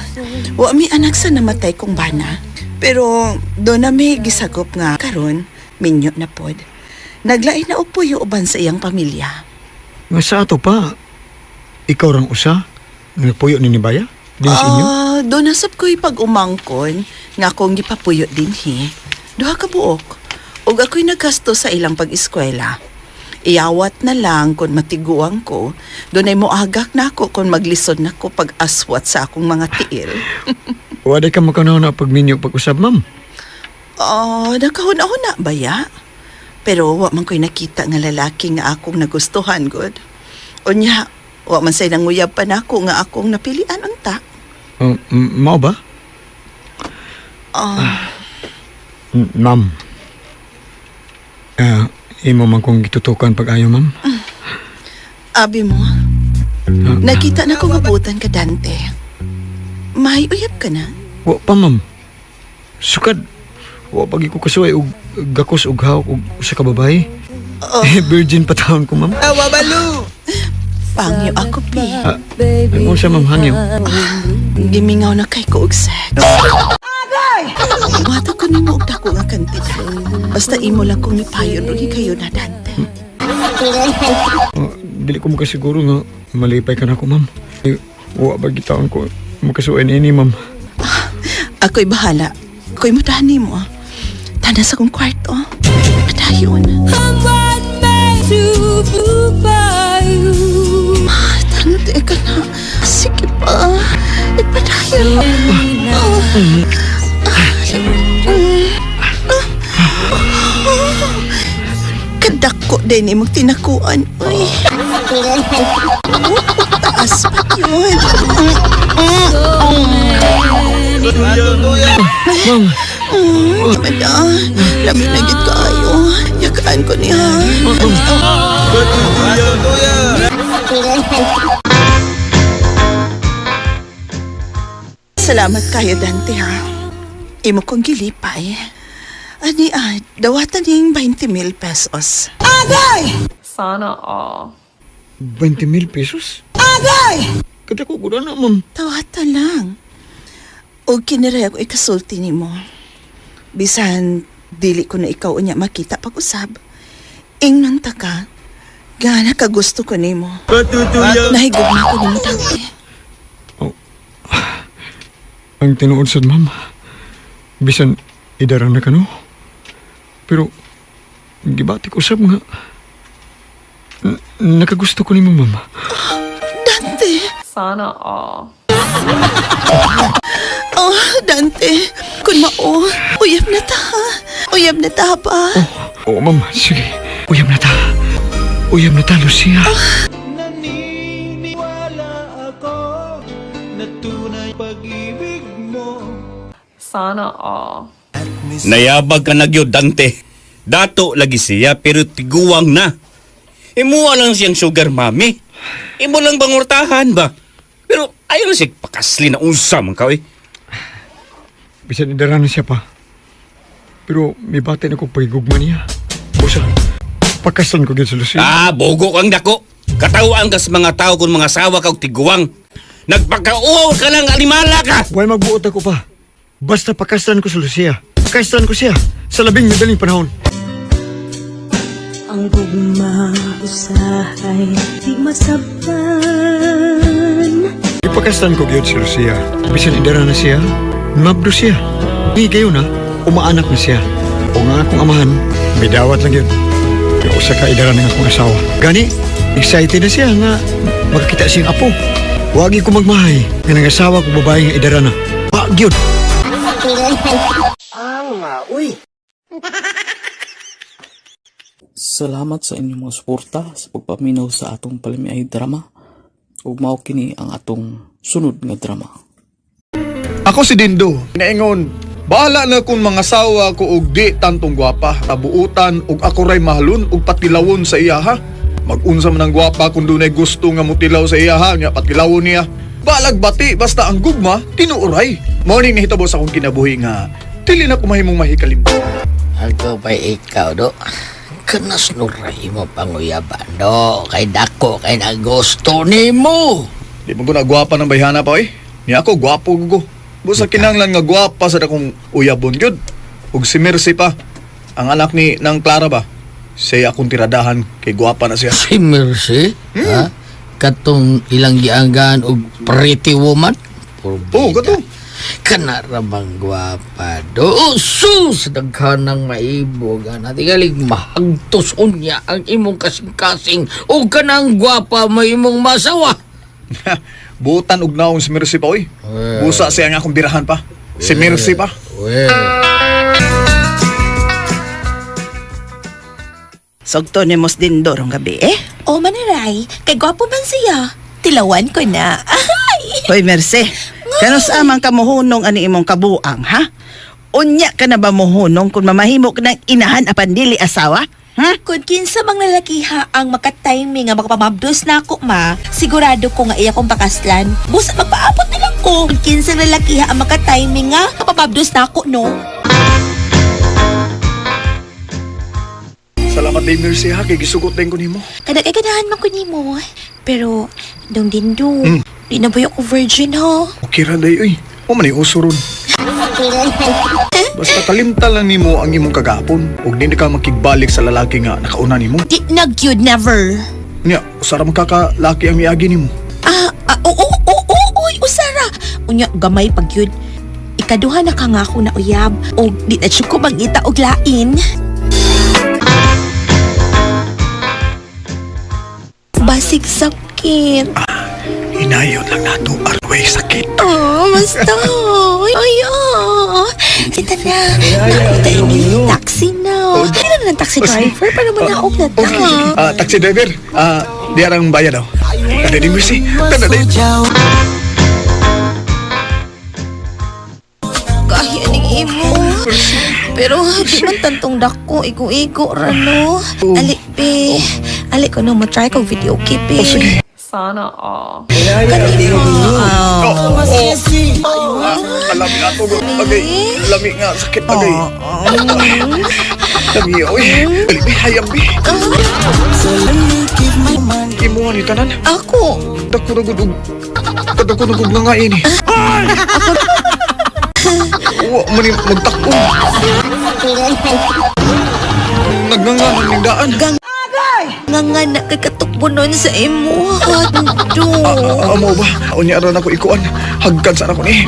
Wa mi anak sa namatay kong bana. Pero do na mi gisagop nga karon minyo na pod. Naglain na og puyo uban sa iyang pamilya. Nga sa ato pa, ikaw rang usa, nga nagpuyo ni Nibaya? Din sa inyo? Ah, do na sab ko'y pag-umangkon nga akong gipapuyo dinhi. Duha ka buok. Ug ako'y naggasto sa ilang pag-eskwela. Iyawat na lang kung matiguang ko. Dunay moagak na ako kung maglisod na ko pag-aswat sa akong mga tiil. Wala ka makanaw na pagminyo pag-usab, ma'am. Oh, nakahuna-huna ba ya? Pero wa man ko'y nakita nga lalaki nga akong nagustuhan, good. Unya, wa man say nanguyab pa nako nga akong napilian unta. Mao ba? Ah, Ma'am. Ah, imo man kong gitutukan pag-ayo, ma'am. Abi mo, nakita na ko nga butan ka, Dante. May uyab ka na. Wa pa, ma'am. Sukad, wa pagi ko kasuway og gakos og hawak og usa ka babae. Oh. Eh, virgin pa taon ko, ma'am. Pangyo ako, pi. Ah, unsa ma'am hangyo? Gimingaw na kay ko og sex. Wata ko nimo og dako nga kantidad. Basta imo lang kong nipayon rugi kayo na, Dante. Ah, dili ko makasiguro nga malipay ka na ko, ma'am. Eh, wa ba gitaon ko makasuway niini, ma'am. Ako'y bahala. Ako'y mudani mo. Tana sa kong kwarto. Padayon. Ah, Dante ka na. Sige pa. Ipadayon. Ah. Kadako din imong tinakuan. Uy. Taas pa yun. Ma'am, Mada, lami na gid kaayo. Yakaan ko niya. Salamat kayo, Dante, ha. Imo kong gilipay. Ani ah, dawatan ning 20 mil pesos. Sana all. 20 mil pesos? Agay! Kadako ko na, ma'am. Tawatan lang. O kiniray ako ikasulti nimo. Bisan dili ko na ikaw unya makita pag-usab. Ingnon ta ka, gana ka gusto ko nimo. Nahigugma ko nimo, Dante. Ang tinuod sad, ma'am. Bisan idara na ka, no? Pero, gibati ko sab nga. Nakagusto ko nimo, ma'am. Dante! Sana all. Oh, Dante! Kun mao, uyab na ta. Uyab na ta ba? Oo, ma'am. Sige. Uyab na ta. Uyab na ta, Lucia. Naniniwala ako na tunay pag-ibig mo. Sana all. Nayabag ka na gyud, Dante. Dato lagi siya pero tiguang na. Imuha lang siyang sugar mami. Imo lang bangurtahan ba? Pero ayaw na siya pakasli na unsa man ka eh. Bisan idara na siya pa. Pero may bati na ko pagigugma niya. Busa, pakasan ko gyud sa Lucia. Ah, bogo kang dako. Katawaan ka sa mga tao kung mga sawa ka og tiguang. Nagpakauaw ka lang alimala ka. Huwag magbuot ako pa. Basta pakasan ko sa Lucia. Pakasan ko siya sa labing madaling panahon. Ang gugma usahay di masabtan. Ipakasan ko gyud si Lucia. Bisan idara na siya, mabdo siya. Di kayo na, umaanak na siya. O nga akong amahan, may dawat lang yun. Pero usa ka idara ng akong asawa. Gani, excited na siya nga makakita siyang apo. Wagi ko magmahay nga nang asawa ko babae nga idara na. Pa, gyud. Salamat sa inyong mga suporta sa pagpaminaw sa atong palamiay drama. Ug mao kini ang atong sunod nga drama. Ako si Dindo. Naingon, bahala na kung mga sawa ko og di tantong gwapa, tabuutan og ako ray mahalon og patilawon sa iya ha. Magunsa man ang gwapa kung dunay gusto nga mutilaw sa iya ha, nya patilawon niya. Balag bati basta ang gugma tinuoray. Mao ning nahitabo sa akong kinabuhi nga dili na ko mahimong mahikalimtan. Ako pa ikaw, do. Kanas nuray mo panguyaban, do. Kay dako, kay nagusto ni mo. Di mo ko na gwapa ng bayhana pa eh. Ni ako gwapo ko. Busa kinanglan nga gwapa sa dakong uyabon gyud. Ug si Mercy pa. Ang anak ni nang Clara ba? Siya akong tiradahan kay gwapa na siya. Si Mercy, ha? Katong ilang gianggan og pretty woman. Oh, kato. Kana ra bang gwapa do. Oh, sus, daghan ng maibog. Ana, tingalig mahagtos unya ang imong kasing-kasing o kanang gwapa may imong masawa. Butan og naong si Mercy pa oy. Busa siya nga akong birahan pa. Si Mercy pa. Well, Sugto ni Mos Dindo rong gabi eh. O maniray, kay gwapo man siya. Tilawan ko na. Ay! Hoy Merce, kanus amang kamuhunong ani imong kabuang ha? Unya ka na ba muhunong kung mamahimo ka ng inahan apan dili asawa? Ha? Kung kinsa mang lalakiha ang makatiming nga makapamabdos na ako, ma, sigurado ko nga iya kong pakaslan. Busa magpaabot na lang ko. Kung kinsa lalakiha ang makatiming nga makapamabdos na ako, no? Salamat day Mercy ha kay gisugot din ko nimo. Kada kay ganahan man ko nimo. Pero, dong dindo, di na ba ako virgin, ha? Okay ra day oy. O man uso ron. Basta kalimtan lang nimo ang imong kagapon ug dili ka makigbalik sa lalaki nga nakauna nimo. Di na gyud, never. Nya, usara man kakalaki ang miagi nimo. Ah, ah, oo, oo, oo, oy, usara. Unya, gamay pag yun. Ikaduha na ka nga ako na uyab. O di na siya ko mangita og lain. Basig sakit. Hinayon lang nato arway sakit. Oh, basta. Ay, oh. Kita na. Nakita ini. Taxi na. Hindi na ng taxi driver para manaog na ta. Okay. Ah, taxi driver. Ah, di arang bayad daw. Kada di Mercy. Kada di. Kaya ning imo. Pero di man tantong dako, igo-igo ra no. Ali be. Ali ko no mo try kog video okay be. Oh, sige. Sana all. Kanimo. Oh, oh. Ah, kalami ato go. Agay, lami nga sakit agay. Lami oy. Dali be hayang be. Imo ni tanan. Ako. Dako na gud og kadako na gud nga ini. Wa man ni magtakon. Nagnganga man ning daan. Nga nga na kay katukbo nun sa imo. Do. Ah, amo ba? Unya ra nako ikuan. Hagkan sa nako ni.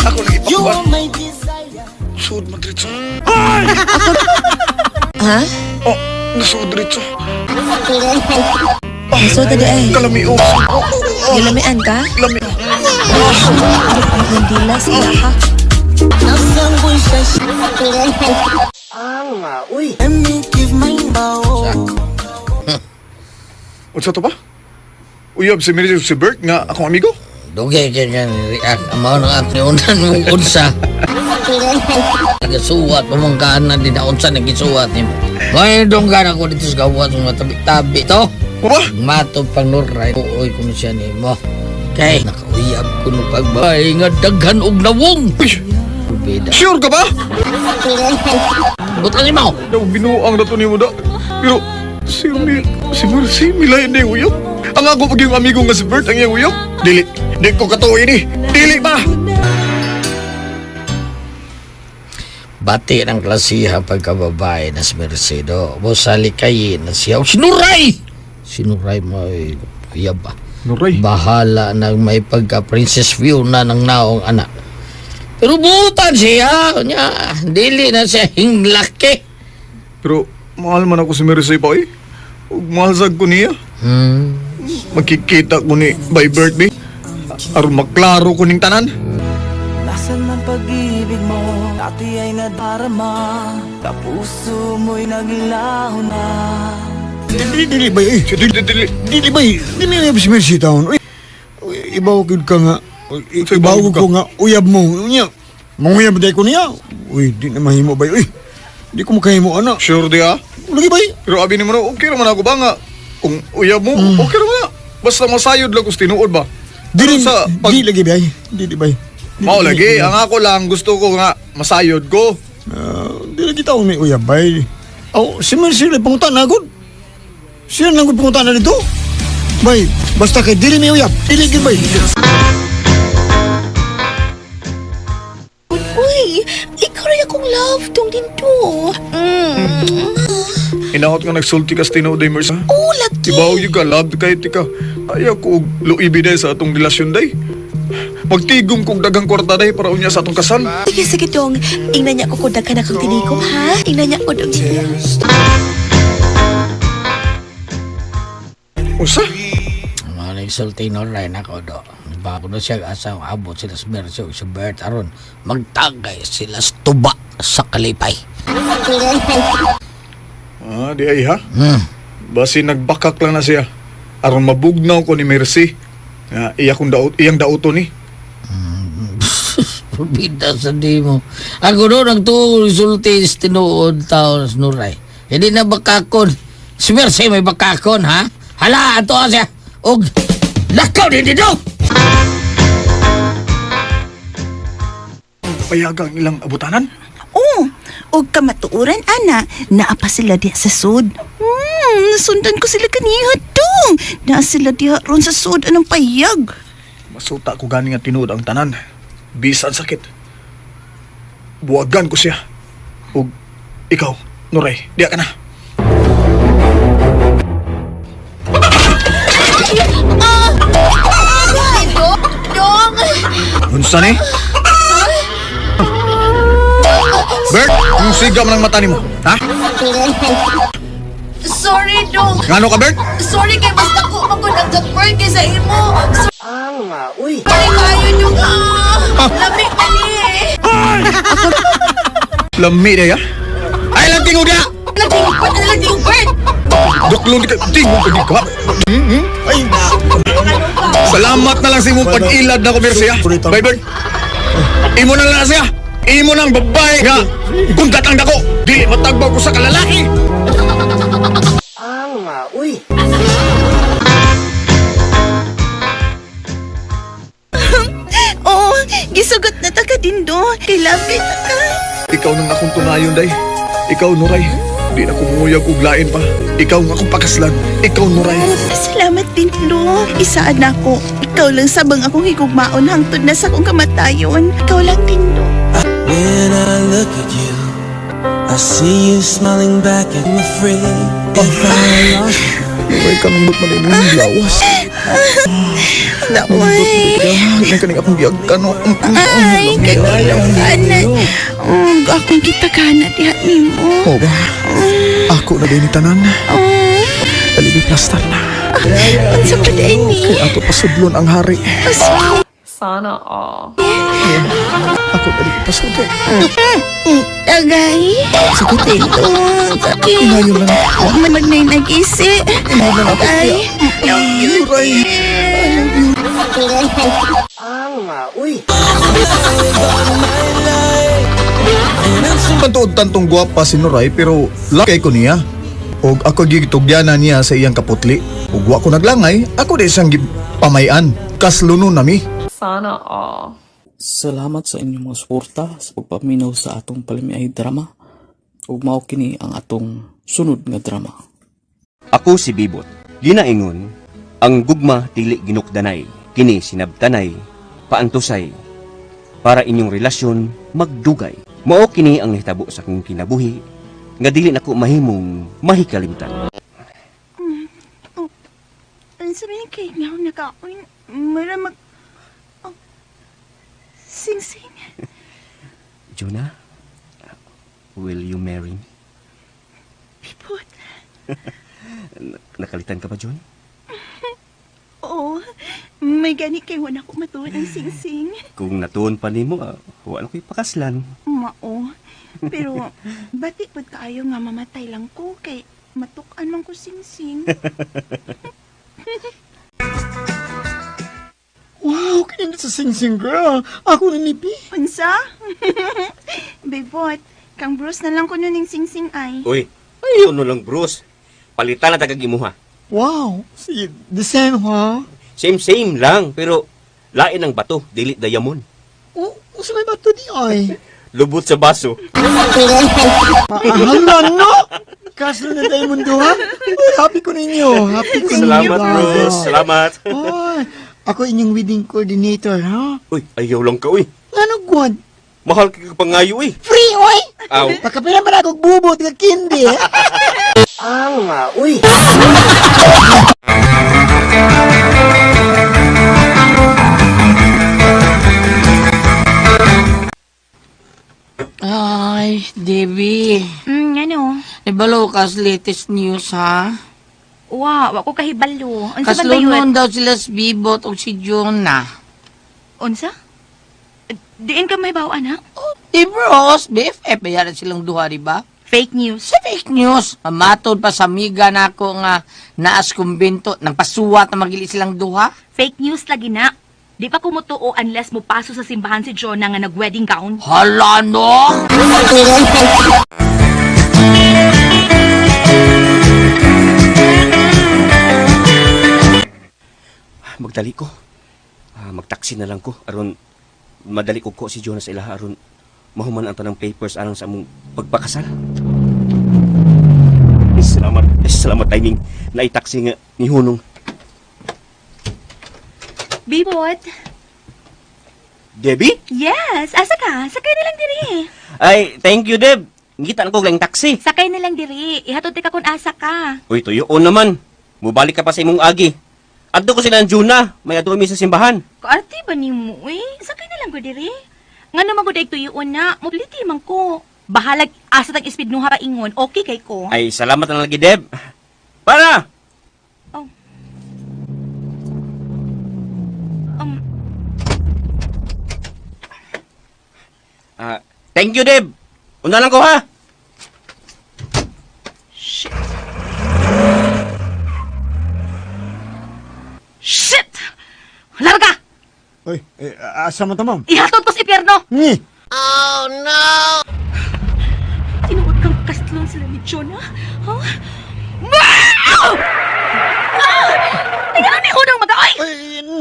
Ako nang ipakuan. Suod man diretso. Ha? Oh, nasuod diretso. So tadi ay. Kalami oh. Gilamian ka? Lami. Nandila sila ha. Unsa to ba? Uyab si Mary si Bert nga akong amigo. Dugay kay kan react amo nang at mong unsa. Nagasuwat pa mong kaan na di na unsa nagisuwat nimo. May donggan ako dito sa gawas mga tabi-tabi to. Ba? Mato pang nuray uoy kuno siya nimo. Kay nakauyab ko no pagbay nga daghan og nawong. Uy, Bida. sure ka ba? But lang imo. Daw binuang na to nimo da. Pero si Mi, si Mercy milay na yung uyab. Ang ako pag yung amigo nga si Bert ang iyang uyab. Dili, di ko katuoy ni. Dili ba? Bati ng klasiha pagkababae na si Mercedo. Busa likayin na siya. Sinuray! Sinuray mo ay uyab ba? Nuray. Bahala nang may pagka Princess Fiona ng naong anak. Pero butan siya. Nya, dili na siya hinglaki. Pero mahal man ako si Mercy pa eh. Ug mahal sad ko niya. Magkikita ko ni by birthday. Aron maklaro ko ning tanan. Nasaan man pag-ibig mo, dati ay nadarama. Kapuso mo'y naglaho na. Dili, dili ba eh? Dili, dili. Dili ba eh? Dili na si Mercy taon. Uy, ibaw ko ka nga. Uy, Ibaw ko nga uyab mo. Unya, manguyab day ko niya. Uy, di na mahimo ba eh? Uy, di ko makahimo ana. Sure di ah. Lagi ba eh? Pero abi ni mo na, okay naman ako ba nga? Kung uyab mo, okay naman na. Basta masayod lang kung tinuod ba. Dili, Pero sa pag... di lagi ba eh? Dili ba eh? Mao lagi, ang ako lang gusto ko nga masayod ko. Di lagi tao may uyab bay. Aw, si Mercy lang pangutana gud. Siya lang gud pangutana dito. Bay, basta kay dili may uyab, dili gid bay. Uy, ikaw rin akong love, dong dito. Inahot nga nagsulti ka sa tinuod day, Mercy. Oh, lagi. Ibaw yung ka, love kay tika. Ayaw ko og luibi day sa atong relasyon day. Magtigom kog dagang kwarta day para unya sa atong kasal. Sige, sige, dong. Ingnan niya ko kung daghan akong tinikom, ha? Ingnan niya ko, dong. Unsa? Mga nagsulti Noray nako do. Bago na siya asawa, abot sila sa Mercy ug sa Bert aron magtagay sila sa tuba sa kalipay. Ah, di ay ha? Basi nagbakak lang na siya. Aron mabugnaw ko ni Mercy. Nga, iya kong daot, iyang dauto ni. Bida sa di mo. Ako do nagtuo resulti sa tinuod taon sa Nuray. Hindi na bakakon. Si Mercy may bakakon ha? Hala, ato siya. Og lakaw din dito! Payagang ilang abutanan. Oh, og kamatuoran ana, naa pa sila diha sa sud. Nasundan ko sila kaniha dong. Naa sila diha ron sa sud anong payag. Masuta ko gani nga tinuod ang tanan. Bisan sakit. Buwagan ko siya. Ug ikaw, Nuray, diya ka na. Dong! Dong! Unsa ni? Bert, yung siga man ang mata nimo, ha? Sorry, Dong! Ngano ka, Bert? Sorry kay mas dako man ko nagka-bird kaysa imo. Sorry kayo nyo ka. Lami pa ni eh. Lami na ya. Ay lang tingog na! Lang tingog bird, lang tingog bird. Duklon di ka, tingog ka di ka. Ay, salamat na lang sa imong pag-ilad na ko, Mercy, ha? Bye, Bert. Imo na lang siya. Imo nang babae nga. Kung datang dako, dili matagbaw ko sa kalalaki. Oh, gisugot na ta ka din do. Kay love kay ta ka. Ikaw nang akong tunayon, day. Ikaw, Nuray. Di na kumuyag og lain pa. Ikaw nga akong pakaslan. Ikaw, Nuray. Salamat din do. Isaan na ako. Ikaw lang sabang akong higugmaon hangtod na sa akong kamatayon. Ikaw lang din do. When I look at you, I see you smiling back at me afraid if I lost you. Nuray, kanindot man imong lawas. Naoy. Hindi kaning akong giagkan. Ay, kanilong ana. Akong kita ka na diha nimo. Oo ba? Ako na din ni tanan. Oh, Dali plastar na. unsa pa day ni? Kay ato pasudlon ang hari. Sana all. Ako dali pasudlon. Tagay. Sakit. Dindong. Sakit. Inayon lang. Huwag man na nag-isi. Inayon lang ako. Ay, love you. Nuray. Pantuod tantong gwapa si Nuray pero lakay ko niya. Og ako gigitugyanan niya sa iyang kaputli. Ug wa ko naglangay, ako di siyang pamayan. Kasluno nami. Sana all. Salamat sa inyong mga suporta sa pagpaminaw sa atong palamiay drama. Ug mao kini ang atong sunod nga drama. Ako si Bibot. Ginaingon, ang gugma dili ginukdanay, kini sinabtanay, paantusay, para inyong relasyon magdugay. Mao kini ang nahitabo sa akong kinabuhi, nga dili nako mahimong mahikalimtan. Ang sabi ni kay nga nakaon. Mara mag... Oh. Sing sing. Jonah, will you marry me? Pipot. Nakalitan ka ba, John? Oo. May gani kay wala ko matuon ang sing sing. Kung natuon pa nimo, wala ko'y pakaslan. Mao. Pero bati pud kaayo nga mamatay lang ko kay matuk-an man ko sing sing. Wow, kanindot sa sing-sing girl. Ako na nipi. Unsa? Bebot, kang Bruce na lang kuno ning sing-sing ay. Uy, ayaw no lang, Bruce. Palitan na tagag imuha. Wow, see, the same, ha? Same, same lang, pero lain ang bato, dili diamond. Oh, Unsa may bato di oy? Lubot sa baso. Hala no! Kasal na tayo mundo ha? Uy, happy ko ninyo. Happy ko ninyo. Salamat, Bruce. Salamat. Oy, ako inyong wedding coordinator, ha? Uy, ayaw lang ka, uy. Ano gwad? Mahal ka pangayo, uy. Free, oy! Aw. Pagkapila man ako bubot nga kindi. Ay, Debbie. Ano? Ibalo kas latest news, ha? Wa, wa ko kahibalo. Unsa man ba yun? Kaslunon daw sila si Bibot o si Jonah. Unsa? Diin ka may bawaan, ha? Di bros, BFF, bayaran silang duha, di ba? Fake news. Sa fake news, mamatod pa sa amiga nako nga naas kumbento, nang pasuwat na magili silang duha. Fake news lagi na. Di pa kumutuo unless mo paso sa simbahan si Jonah nga nag-wedding gown. Hala no! Magdali ko. Ah, magtaksi na lang ko aron madali ko ko si Jonas ilaha aron mahuman ang tanang papers alang sa among pagpakasal. Eh, salamat. Eh, salamat timing na itaksi nga ni Hunong. Bibot! Debbie? Yes! Asa ka? Sakay na lang diri. Ay, thank you, Deb. Ngita na ko lang taksi. Sakay na lang diri. Ihatod ka kung asa ka. Uy, tuyo naman. Mubalik ka pa sa imong agi. Adto ko sila ang Juna. May adto mi sa simbahan. Kaarte ba nimo eh? Sakay na lang ko diri. Ngano man gud ay tuyoon na, mobility man ko. Bahalag asa tag speed nuha pa ingon, okay kay ko. Ay, salamat na lagi, Deb. Para! Oh. Ah, thank you, Deb. Una lang ko, ha? Shit. Shit! Larga! Uy, eh, asa man ta ma'am? Ihatod ko sa impyerno! Ni! Tinuod kang kastlon sila ni Jonah? Ha? Wow! Ah! Tingnan ni Unang mag-aoy! Uy,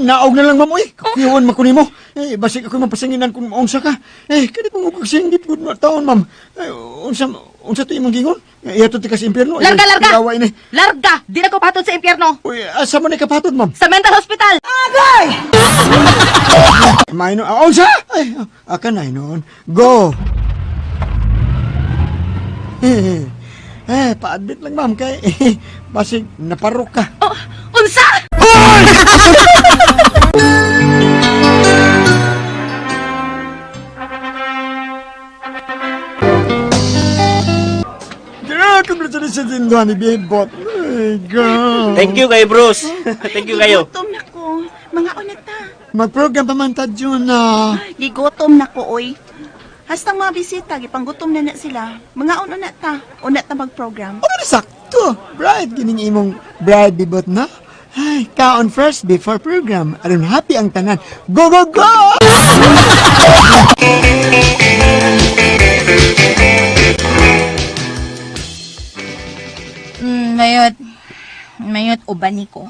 naog na lang ma'am uy. Kuyawan man ko nimo. Eh, basig ako mapasanginan kung maunsa ka. Eh, kani pong singgit gud na taon ma'am. Eh, unsa unsa to imong gingon? Eh, ihatod ti ka sa impyerno. Larga, larga! Awa ini. Larga! Di na ko patod sa impyerno! Uy, asa man ikapatod ma'am? Sa mental hospital! Maino, ah, unsa? Ay, aka na noon. Go. Eh, pa-admit lang ma'am kay basig naparok ka. Oh, unsa! Girl, congratulations din ni Bibot. Ay, girl. Thank you kayo, Bruce. Thank you kayo. Gutom na ko. Mga una ta. Mag-program pa man ta, Juna. Gigutom na ko, oy. Hastang mga bisita, gipanggutom na na sila. Mga una ta. Una ta mag-program. Oh, sakto. Bride, gining imong bride bibot na. Ay, kaon first before program. Aron happy ang tanan. Go, go, go! Mayot. Mayot uban ni ko.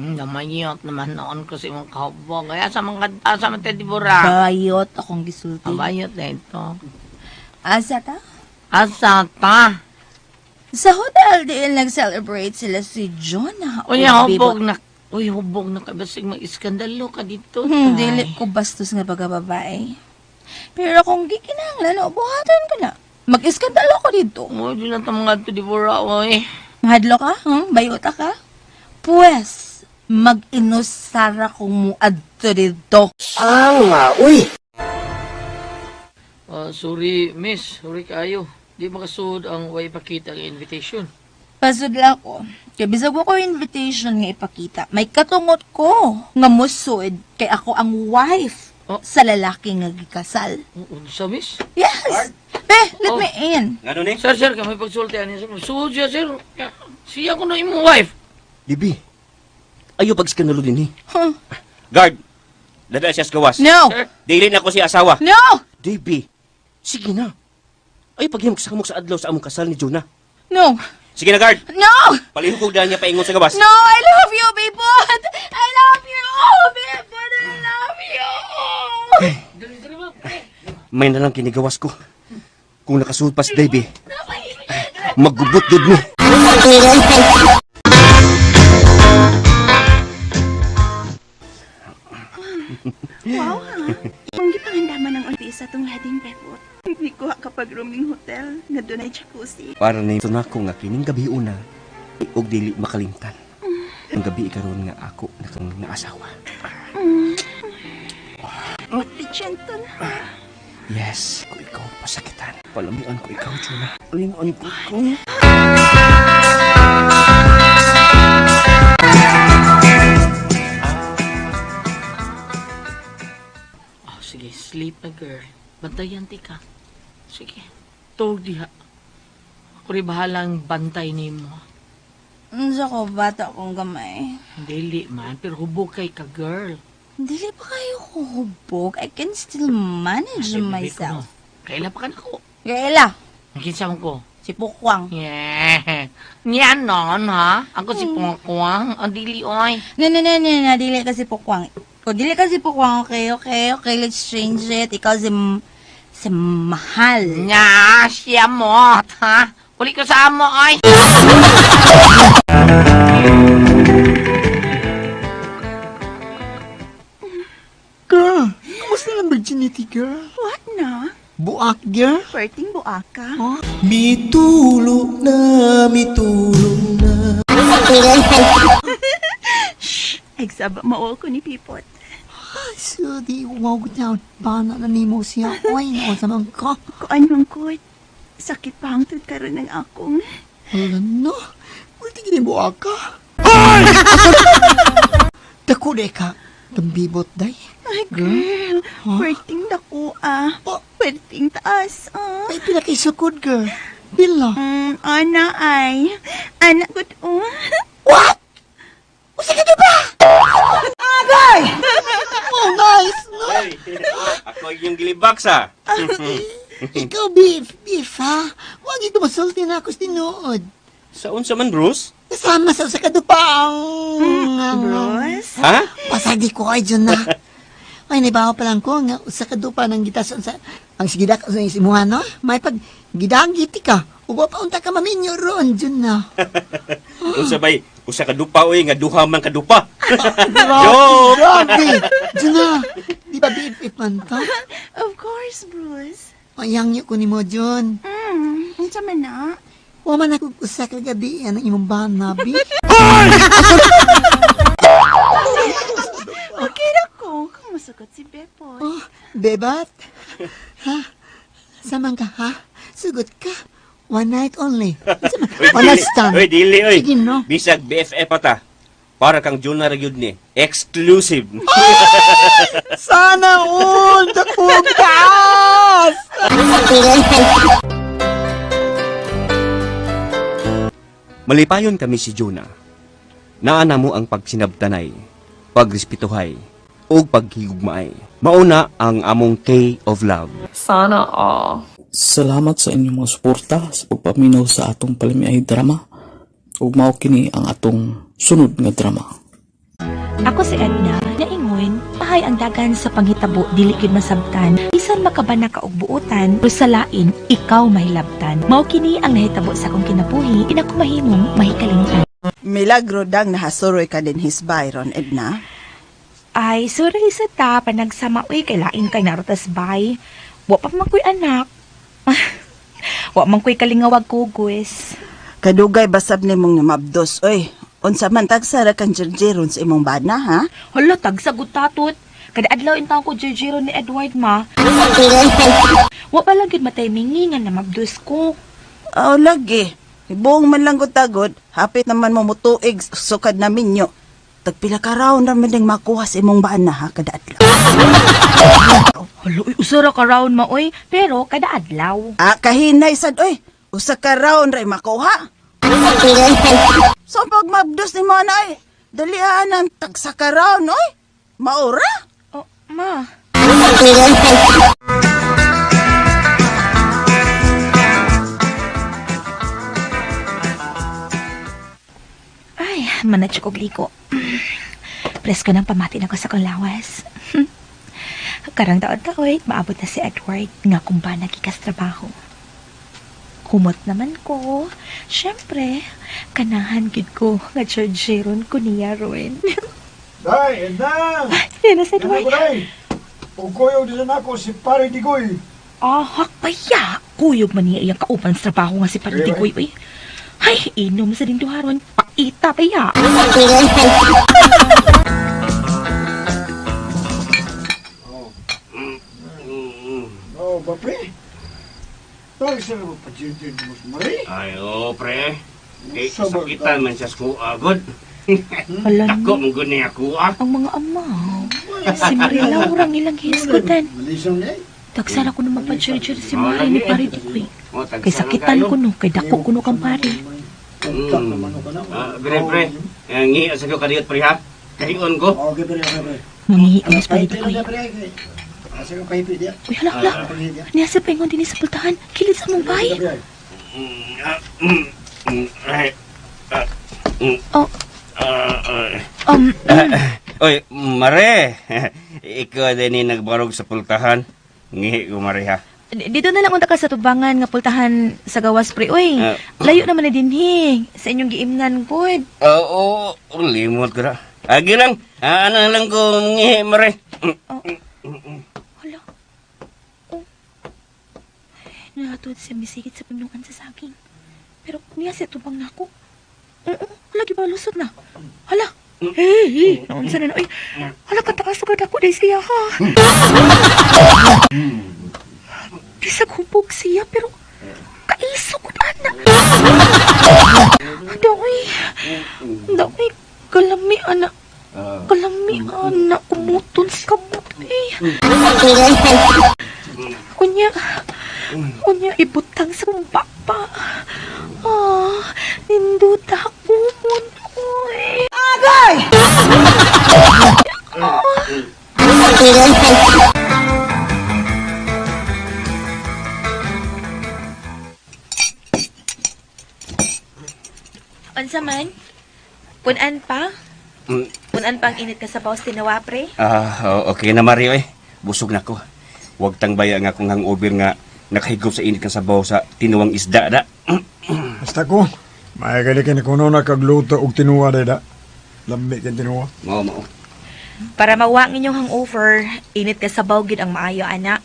Namayot naman noon ko sa imong kahubog. Kaya sa mga asa man Teddy Bora. Bayot akong gisulti. Bayot na ito. Asa ta? Asa ta? Sa hotel diin nag-celebrate sila si Jonah. Uy, ug hubog Bibot. na. Uy, hubog na ka. Basig mag-iskandalo ka dito. Dili ko bastos nga pagkababae. Pero kung gikinahanglan, o buhatan ko na. Mag-iskandalo ko dito. Uy, di na ta mga Teddy Bora, uy. Mahadlo ka? Bayota ka? Pues, mag-inusara kung muadto dito. Ah, sorry, miss. Sorry kayo. Di makasuod ang way pakita ang invitation. Pasudla ko. Kay bisag wa ko invitation nga ipakita. May katungot ko nga musuod kay ako ang wife Oh. sa lalaki nga gikasal. Unsa, miss? Yes! Be, let Oh. me in. Ngano ni? Sir, sir, kami pagsulti ani sir. Suod siya, sir. Siya ko na imong wife. Bibi, ayaw pag-skandalo din eh. Huh. Guard, dada siya sa gawas. No! Sir. Dili na ko si asawa. No! Debbie, sige na. Ay, paghimok sa kamok sa adlaw sa among kasal ni Jonah. No! Sige na, guard. No! Palihog ko dahil niya paingon sa gawas. No! I love you, Bibot! I love you! Bibot, I love you! May na lang kinigawas ko. Kung nakasulod pa si Davey, magubot gud mo. Wow, ha? Ang gipangandaman ng unti sa tong lading bebot. Hindi ko kapag rooming hotel nga dunay jacuzzi. Para na ito na ko nga kining gabi una og dili makalimtan. Ang gabi karon nga ako na kang naasawa. Matigenton. Yes, ko ikaw pasakitan. Palamian ko ikaw, Jonah. Palamian ko ikaw. Oh, sige, sleep na girl. Bantayan ti ka. Sige, tuog diha. Ako rin bahalang bantay nimo. Unsa ko bata kong gamay. Dili man, pero hubog kay ka girl. Dili pa kayo kuhubog. I can still manage Ay, baby ko, myself. no. Kaila pa ka nako. Kaila, Ang kinsa mo ko? si Pukwang. Yeah. Niyan non, ha? Ako si Pukwang. Ang dili, oy. No, no, no, no, no, dili ka si Pukwang. Kung dili ka si Pukwang, okay, okay, okay, let's change it. Ikaw si Mahal. Nya, siya mo, ha? Uli ko sa amo, oy. Girl, kumusta ng virginity, girl? What na? Buak, girl? Perting buaka. Mitulog na, mitulog na. Shh! Egsaba mao ko ni Pipot. Ay, so di, wow, down. Bana na nimo siya. Oy, noon sa mga ka. Kuan man ko. Sakit pa ang tud karon ng akong. Hala no. Pwede gini buak ka. Dako de ka. Tambibot, day. Ay, girl. Perting dako ah. Oh. Perting taas ah. Ay, pila kay sukod, girl. Pila. Ana ay. Ana gud oh. What? Usa ka ba? Agay! Oh, nice, no? Ako yung gilibak sa. Ikaw, beef, beef, ha? Huwag ikaw masulti na ako sa tinuod. Sa unsa man, Bruce? Kasama sa usa ka dupa ang... Bruce? Ha? Pasadi ko ay dyan na. Ay, naibawa pa lang ko nga usa ka dupa ng gitason sa... Ang sigidak sa isimuha, no? May pag gidanggiti ka. Uwa pa unta ka maminyo roon, dyan na. Unsa bay? Usa ka dupa oy nga duha man ka dupa. Grabe, grabe. Dyan na. Di ba beef if man ka? Of course, Bruce. Ayang ko ni mo, Jun. Unsa man na? Wa man ako usa ka gabi ang imong bana, bi. Okay ra ko. Kung masugot si Bepot. Oh, bebat. Ha? Samang ka, ha? Sugot ka. One night only. One night stand. Oy, dili oy. Sige, no? Bisag BFF pa ta. Para kang Jonah ra gyud ni. Exclusive. Sana all dakong taas! Malipayon kami si Jonah. Naa mo ang pagsinabtanay, pagrespetuhay, ug paghigugmaay. Mauna ang among K of Love. Sana all. Salamat sa inyong mga suporta sa pagpaminaw sa atong palamiay drama. Ug mao kini ang atong sunod nga drama. Ako si Edna, naingon, pahay ang dagan sa panghitabo dili gyud masabtan. Bisan makabana ka og buotan, pero sa lain ikaw mahilabtan. Mao kini ang nahitabo sa akong kinabuhi, inako mahimong mahikalingtan. Milagro dang nahasuroy ka din his Byron, Edna. Ay, sorry sa ta, panagsama uy, kay lain kay narotas bay. Wa pa man ko'y anak. Wa man ko'y kalingawag kugos. Kadugay basab nimong namabdos, oy. Unsa man tagsara kang jirjiron sa imong bana, ha? Hala, tagsagot tatot. Kada adlaw intawon ko jejero ni Edward ma. Wa pa lang gyud mataymingi nga namabdos ko. Oh, lagi. Buong man lang gud tagod, hapit naman mo mutuig sukad na minyo. Tagpila ka raw naman ding makuha sa imong bana, ha, kada adlaw. Hala, uy, usa ra ka round ma oy, pero kada adlaw. Ah, kahinay sad, oy. Usa ka round ray makuha. So pag mabdos ni mo na, oy, dalian ang tagsa ka round, oy. Maura. Oh, ma. Ay, manatsyok og liko. Presko ng pamati na ko sa kong lawas. Karang taon-taoy, maabot na si Edward nga kumba nagikas trabaho. Kumot naman ko. Siyempre, kanahan gid ko nga chargeron ko niya ron. Day, na! Yan na si Edward. Day! Ug kuyog din ako si Pare Digoy. Ah, hakbaya. Kuyog man niya iyang kauban sa trabaho nga si Pardigoy. Uy. Ay, inom sa dinduharon. Paita baya. Oh, ba pre? Tawag sila mo pa-jirjir mo sa Mari. Ay, oh, pre. Kay sakitan man siya sa kuha, god. Wala Dako, mong good niya kuha. Ang mga ama. Si Maria Laura ang ilang hisgutan. Malisang day. Tagsara ko na mapachirchir si Mari ni Pardigoy. Oh, tagsa Kay lang sakitan kayo. ko no, kay dako ko no kang pare. Ah, pre, pre. Ngi sa ko kadiyot pre ha. Kahion ko. Okay, pre, okay, pre. Mangihi ang mas Pardigoy. Pre, pre. Asa ka pahipi diya? Uy, hala, hala. Niya sa paingon din sa pultahan. Kilid sa mong bahay. Oh. Oy, mare. Ikaw din ni nagbarog sa pultahan. Ngihi ko mare ha. Dito na lang unta ka sa tubangan nga pultahan sa gawas pre. Uy, Ah. layo naman na dinhi sa inyong giimnan gud. Oo, oh, limot ko na. Agi lang. Ah, ano lang ko ngihi mare. Oh. Hala. Oh. Nahatod siya misigit sa punuan sa saging. Pero niya siya tubang nako. Oo, lagi ba lusot na? Hala. Hey, hey, naunsa na na. Uy, hala kataas agad ako dahil siya ha. Bisag hubog siya pero kaiso ko na na. Daoy, daoy, kalami ana. Kalami ana, kumuton sa kamot eh. Unya, unya ibutang sa kong baba. Ah, ninduta kumon oy. Agay! Unsa man? Punan pa? Punan pa ang init ka sa bawas tinawa, pre? Ah, okay na Mario eh. Busog na ko. Huwag tang baya nga kung hangover nga nakahigop sa init kang sabaw sa tinuwang isda da. Basta ko. May gali kini kuno na kagluto og tinuwa day da. Lambi kay tinuwa. Mao mao. Para mawa ang inyong hangover, init ka sa gid ang maayo, ana.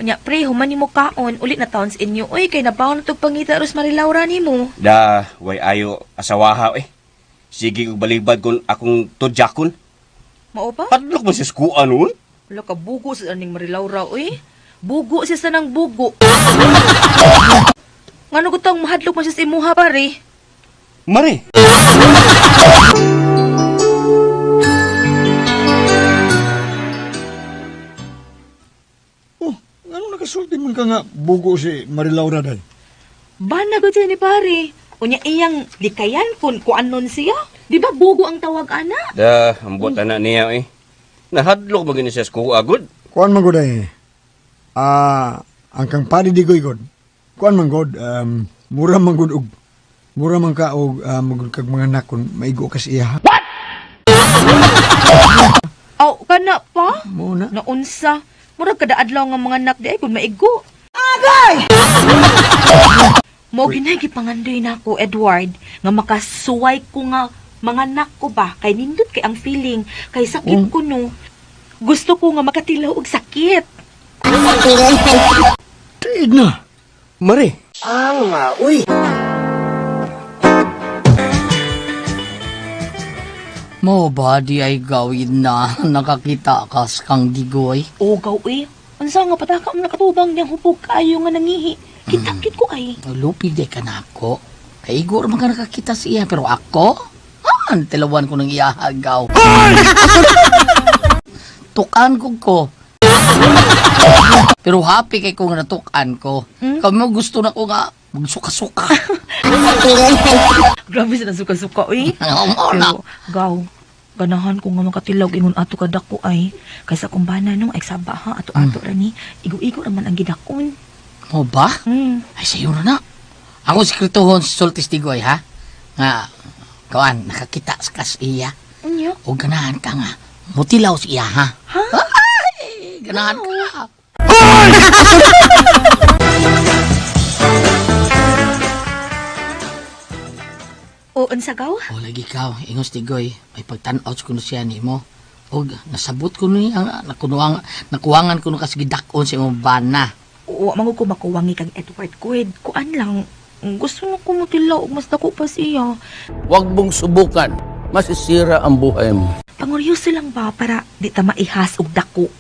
Unya, pre, human nimo kaon, ulit na taon sa inyo. Uy, kay nabaw na tog pangita aros Marilaura nimo. Da, way ayo asawaha eh. Sige kog balibad kon akong tudjakon. Mao ba? Padlok mo sa skuan nun. Wala ka bugo sa aning Marilaura, uy. Bugo siya sa nang bugo. Ngano gutang mahadlok man siya sa imuha, pare? Mare. Oh, ngano nakasulti man ka nga bugo si Marilaura day? Bana gud siya ni pare. Unya iyang likayan kun kuanon siya. Di ba bugo ang tawag ana? Da, ambot ana niya eh. Nahadlok mo gini sa skuha gud. Kuan man gud ay. Ah, ang kang pari digoy gud. Kuan man gud, mura man gud og mura man ka og magud kag mga anak kun maigo ka sa iya. Aw, kana pa? Mo na. Naunsa. Murag kada adlaw nga mga anak di ay kun maigo. Agay! Mo ginay gipangandoy nako Edward nga makasuway ko nga mga anak ko ba kay nindot kay ang feeling kay sakit ko no. Gusto ko nga makatilaw og sakit. Tiid na. Mare. Mo ba di ay gawin na nakakita ka sa kang digoy? O gaw eh. Unsa nga pataka ang nakatubang niyang hupog kaayo nga nangihi. Kita-kit ko ay. Lupi di ka na ako. Kay igor man ka nakakita sa iya, pero ako? Ah, tilawan ko ng iyahagaw. Tukan ko ko. Pero happy kay kung natukan ko. Kamo gusto na ko nga magsuka-suka. Grabe sa nasuka-suka eh. Mo na. Pero, gaw, ganahan ko nga makatilaw ingon ato kadako ay. Kaysa kung bana nung ay saba ha, ato-ato ra ni. Igo-igo raman ang gidakon. Mo ba? Mm. Ay, sayo na na. Ako sikretohon si Soltis Digoy, ha? Nga, kawan, nakakita sa kas iya. Unya? O ganahan ka nga, mutilaw sa iya, ha? Ha? Ay, Ganahan ka. O unsa gaw? O lagi ka, ingos tigoy, may pagtan-out kuno siya nimo. Og nasabot ko ni ang nakunuang nakuwangan kuno kas gidak-on sa imong bana. Oo, mangu ko makuwangi kang Edward Quid. Kuan lang. Gusto na ko mutilaw og mas dako pa siya. Huwag mong subukan. Masisira ang buhay mo. Panguryoso lang ba para di ta maihas og dako.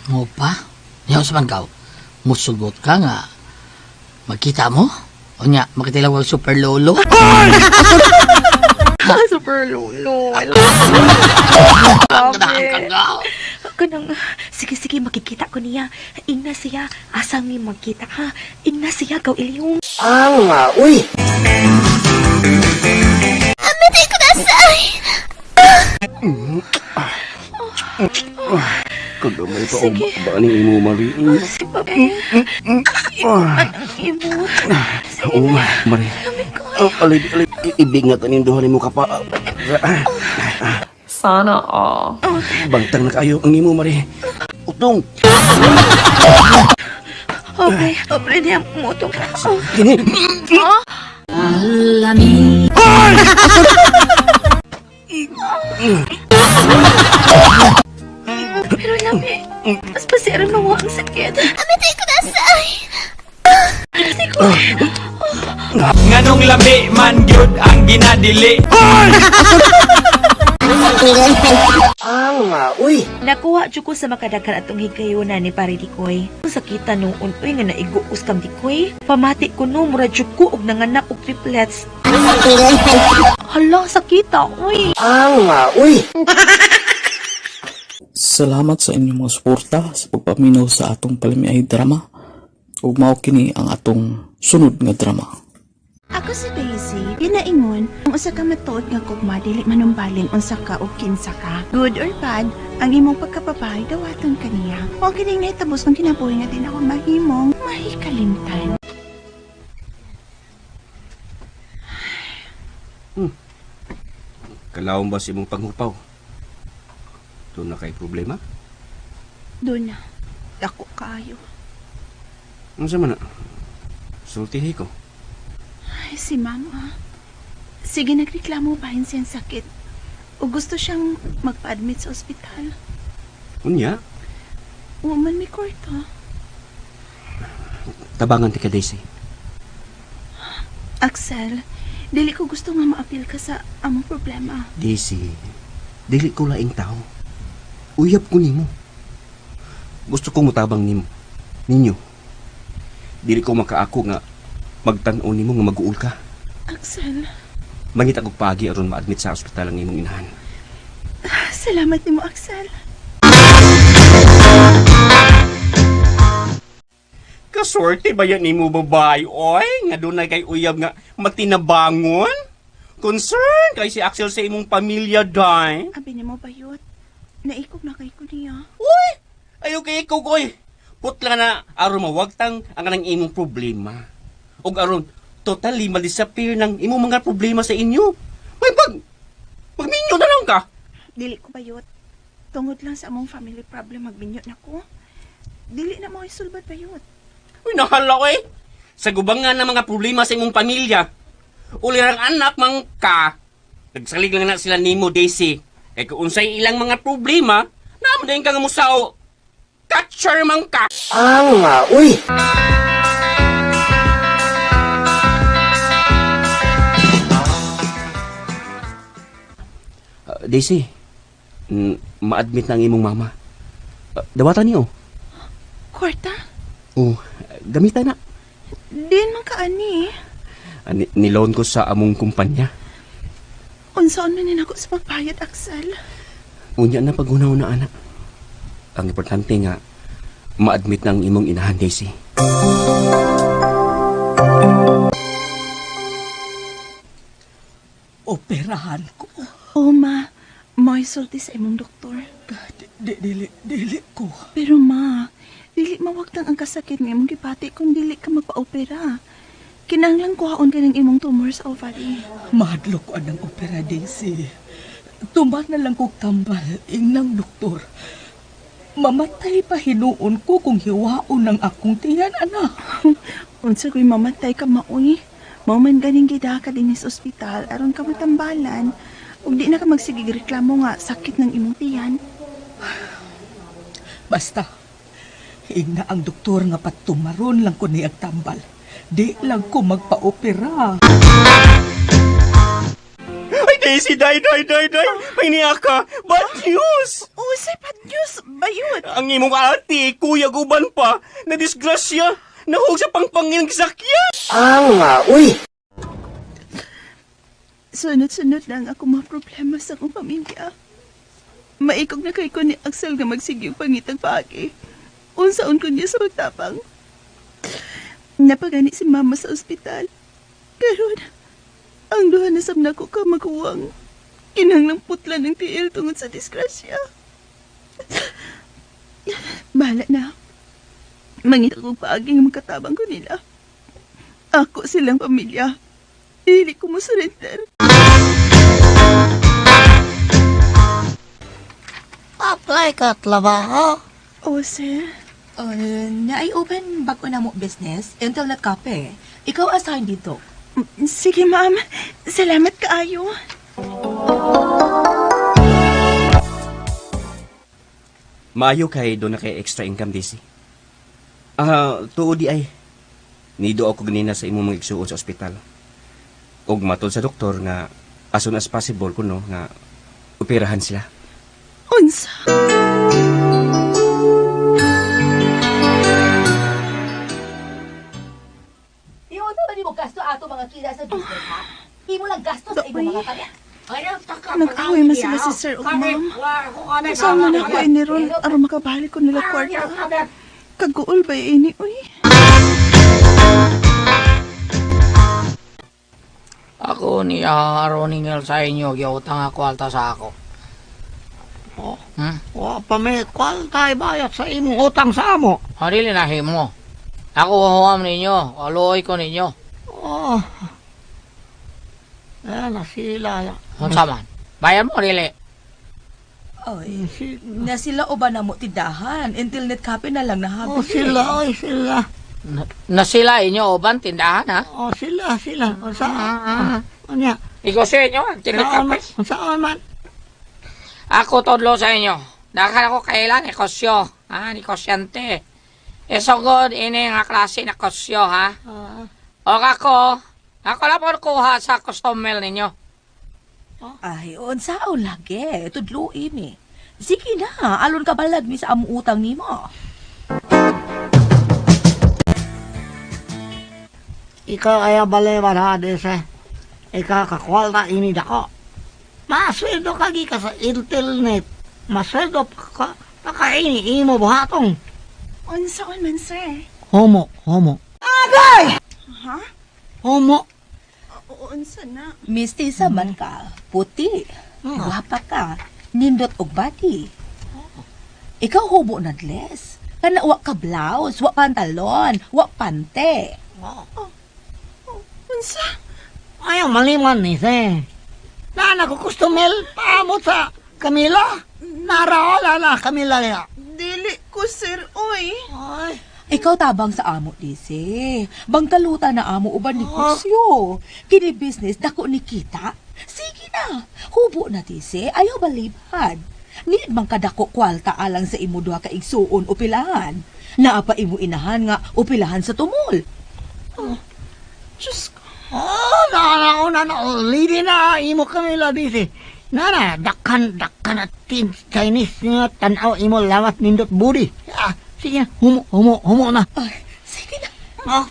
Mo pa? Yaw sa man kaw, musugot ka nga. Magkita mo? O nya, makitilaw ang super lolo. Super lolo. Ganahan ka nga. Kanang, sige sige makikita ko niya. Ingna siya, asa mi magkita ha. Ingna siya gaw ilyong. Kagamay pa Sige. o ba ni imo Mari? Si Papi. Ang imo. Sige Oo, na. Mari. Lamig ko. Oh, alay, alay, ibig nga tanin duha nimo ka pa. Sana all. Bangtang na kayo ang imo Mari. Utong. Okay, okay niya mo to. Oh. Kini. Pero lami, mas pasira mo ang sakit. Amatay ko na say. Nganong lami man gyud ang ginadili. Nakuha jud ko sa makadaghan atong higayuna ni pare Dikoy. Ang sakita noon uy nga naigo us kam Dikoy. Pamati ko no mura jud ko og nanganak og triplets. Hala sakita uy. Salamat sa inyong mga suporta sa pagpaminaw sa atong palamiay drama. Ug mao kini ang atong sunod nga drama. Ako si Daisy, ginaingon, ang usa ka matuod nga gugma dili manumbalin unsa ka o kinsa ka. Good or bad, ang imong pagkababae dawaton kaniya. O kining nahitabos ng kinabuhi nga din ako mahimong mahikalimtan. Kalawon ba sa imong panghupaw? Doon na kay problema? Doon na, dako kaayo. Ano sa man na? Sultihi ko. Ay, si mama. Sige, nagreklamo bahin siyang sakit. O gusto siyang magpa-admit sa ospital. Unya, Woman may kwarta. tabangan ti ka Daisy. Axel, dili ko gusto nga maapil ka sa among problema. Daisy, dili ko laing tao. Uyab ko nimo. Gusto kong mutabang nimo. Ninyo. Dili ko makaako nga magtan-o nimo nga mag-uul ka. Axel, Mangita kog paagi aron ma-admit sa ospital ang imong inahan. salamat nimo, Axel. Kasorte ba yan nimo babae, oy? Nga dunay kay uyab nga matinabangon? Concern kay si Axel sa imong pamilya, day. Abi nimo bayot. Naikog na kay ko niya. Uy! Ayaw kay ikaw, oy! Putla na aron mawagtang ang kanang imong problema. Og aron totally madisappear ng imong mga problema sa inyo. May pag magminyo na lang ka. Dili ko bayot. Tungod lang sa among family problem magbinyo na ko. Dili na mo isulbad bayot. Uy, nahala oy. Sa gubangan ng mga problema sa imong pamilya. Uli ang anak mang ka. Nagsalig lang na sila nimo, Daisy. Kay kung unsay ilang mga problema, naamo din ka nga musao. Catcher man ka. Daisy, ma-admit na ang imong mama. Dawatan niyo. Kwarta? Oh, gamitan na. Din man ka ani. Niloan ko sa among kumpanya. Unsaon man nako sa pagbayad, Axel? Unya na paghunaw na anak. Ang importante nga, ma-admit na ang imong inahan, Daisy. Operahan ko. O ma, mo'y sulti sa imong doktor. Di, dili, dili ko. Pero ma, dili mawagtang ang kasakit nga imong gibati kung dili ka magpa-opera. Kinahanglan kuhaon ka ng imong tumor sa ovary. Mahadlok ko anang opera, Daisy. Tuman na lang kog tambal, ingnang doktor. Mamatay pa hinuon ko kung hiwaon ang akong tiyan, anak. Unsa ko'y mamatay ka maoy. Mao man ganing gidaka dinhi sa ospital aron ka matambalan. Ug di na ka magsigig reklamo nga sakit ng imong tiyan. Basta, ingna ang doktor nga patumaron lang ko niyag tambal. Di lang ko magpa-opera. Ay, Daisy, day, day, day, day! May niya ka! Bad news! Usay bad news, bayot. Ang imong ate, kuya guban pa, na disgrasya, nahug sa pangpangin sakyan! Sunod-sunod lang ako mga problema sa akong pamilya. Maikog na kay ko ni Axel nga magsigyong pangitang paagi. Unsaon ko niya sa pagtapang. Napagani si mama sa ospital. Karon, ang duha na sab nako ka maguwang. Kinahanglang putlan ng tiil tungod sa disgrasya. Bahala na. Mangita kong paagi nga makatabang ko nila. Ako silang pamilya. Dili ko mo surrender. Apply ka trabaho. Oh, sir. Oh, naay open bago na mo business, internet cafe. Ikaw assign dito. Sige, ma'am. Salamat kaayo. Maayo kay doon na kay extra income, Daisy. Ah, tuod di ay. Nido ako ganina sa imong mga igsuon sa ospital. Og matod sa doktor nga as soon as possible kuno nga operahan sila. Unsa? Iunta ba nimo gasto ato mga kila sa business ha? Imo lang gasto sa imong mga kanya. Nag-away man sila si sir ug ma'am. Kasama na ako iniron aron makabalik ko nila kwarta. Kaguol ba ini, uy? Ako ni Aroningel sa inyo, giutang ako alta sa ako. Oh. Hmm? Wa pa may kwalta bayad sa imong utang sa amo. Ah, dili na himo. Ako huwam ninyo, aluoy ko ninyo. Oh. Eh, nasila. Unsa man? Bayad mo dili. Oy, na sila o ba na mo tindahan? Internet cafe na lang nahabi. Oh, sila, oy, sila. Na sila inyo uban tindahan ha? Oh, sila, sila. O sa, unya. Ikaw sa inyo, ang Saan man? tindahan. Saan man? Ako tudlo sa inyo. Dakan ako kailan negosyo, ha? Negosyante. E sugod ini nga klase na negosyo, ha? O ako, ako lang po kuha sa customer ninyo. Ay, unsaon lagi, tudluin mi. Sige na, alon ka balag mi sa among utang nimo. Ikaw ay balewan ha, dese. Ikaw kakwalta ini dako. Masweldo ka gi ka sa internet. Masweldo pa ka, pa ka ini imo buhatong. Unsaon man, sir? Homo, homo. Agay! Ha? Homo. Unsa na? Mistisa man ka, puti, gwapa ka, nindot og body. Ikaw hubo na dress. Kana wa ka blouse, wa pantalon, wa pante. Unsa? Ayaw maliman ni se. Nana ko kustomel paamot sa Camila. Naraola na Camila niya. Dili ko, sir, uy. Ay. Ikaw tabang sa amo disi. Bangkaluta na amo uban negosyo. Kini business dako ni kita. Sige na, hubo na disi, ayaw balibad. Niid man kadako kwalta alang sa imo duha ka igsuon o pilahan. Naa pa imo inahan nga upilahan sa tumol. Diyos ko. Oh, nana, oh, nana, oh, lady na, imo Camila disi. Nana, dakkan, dakkan at tin Chinese nga tanaw imo lawas nindot budi. Ah, sige na, humo, humo, humo na. Ay, sige na. Oh,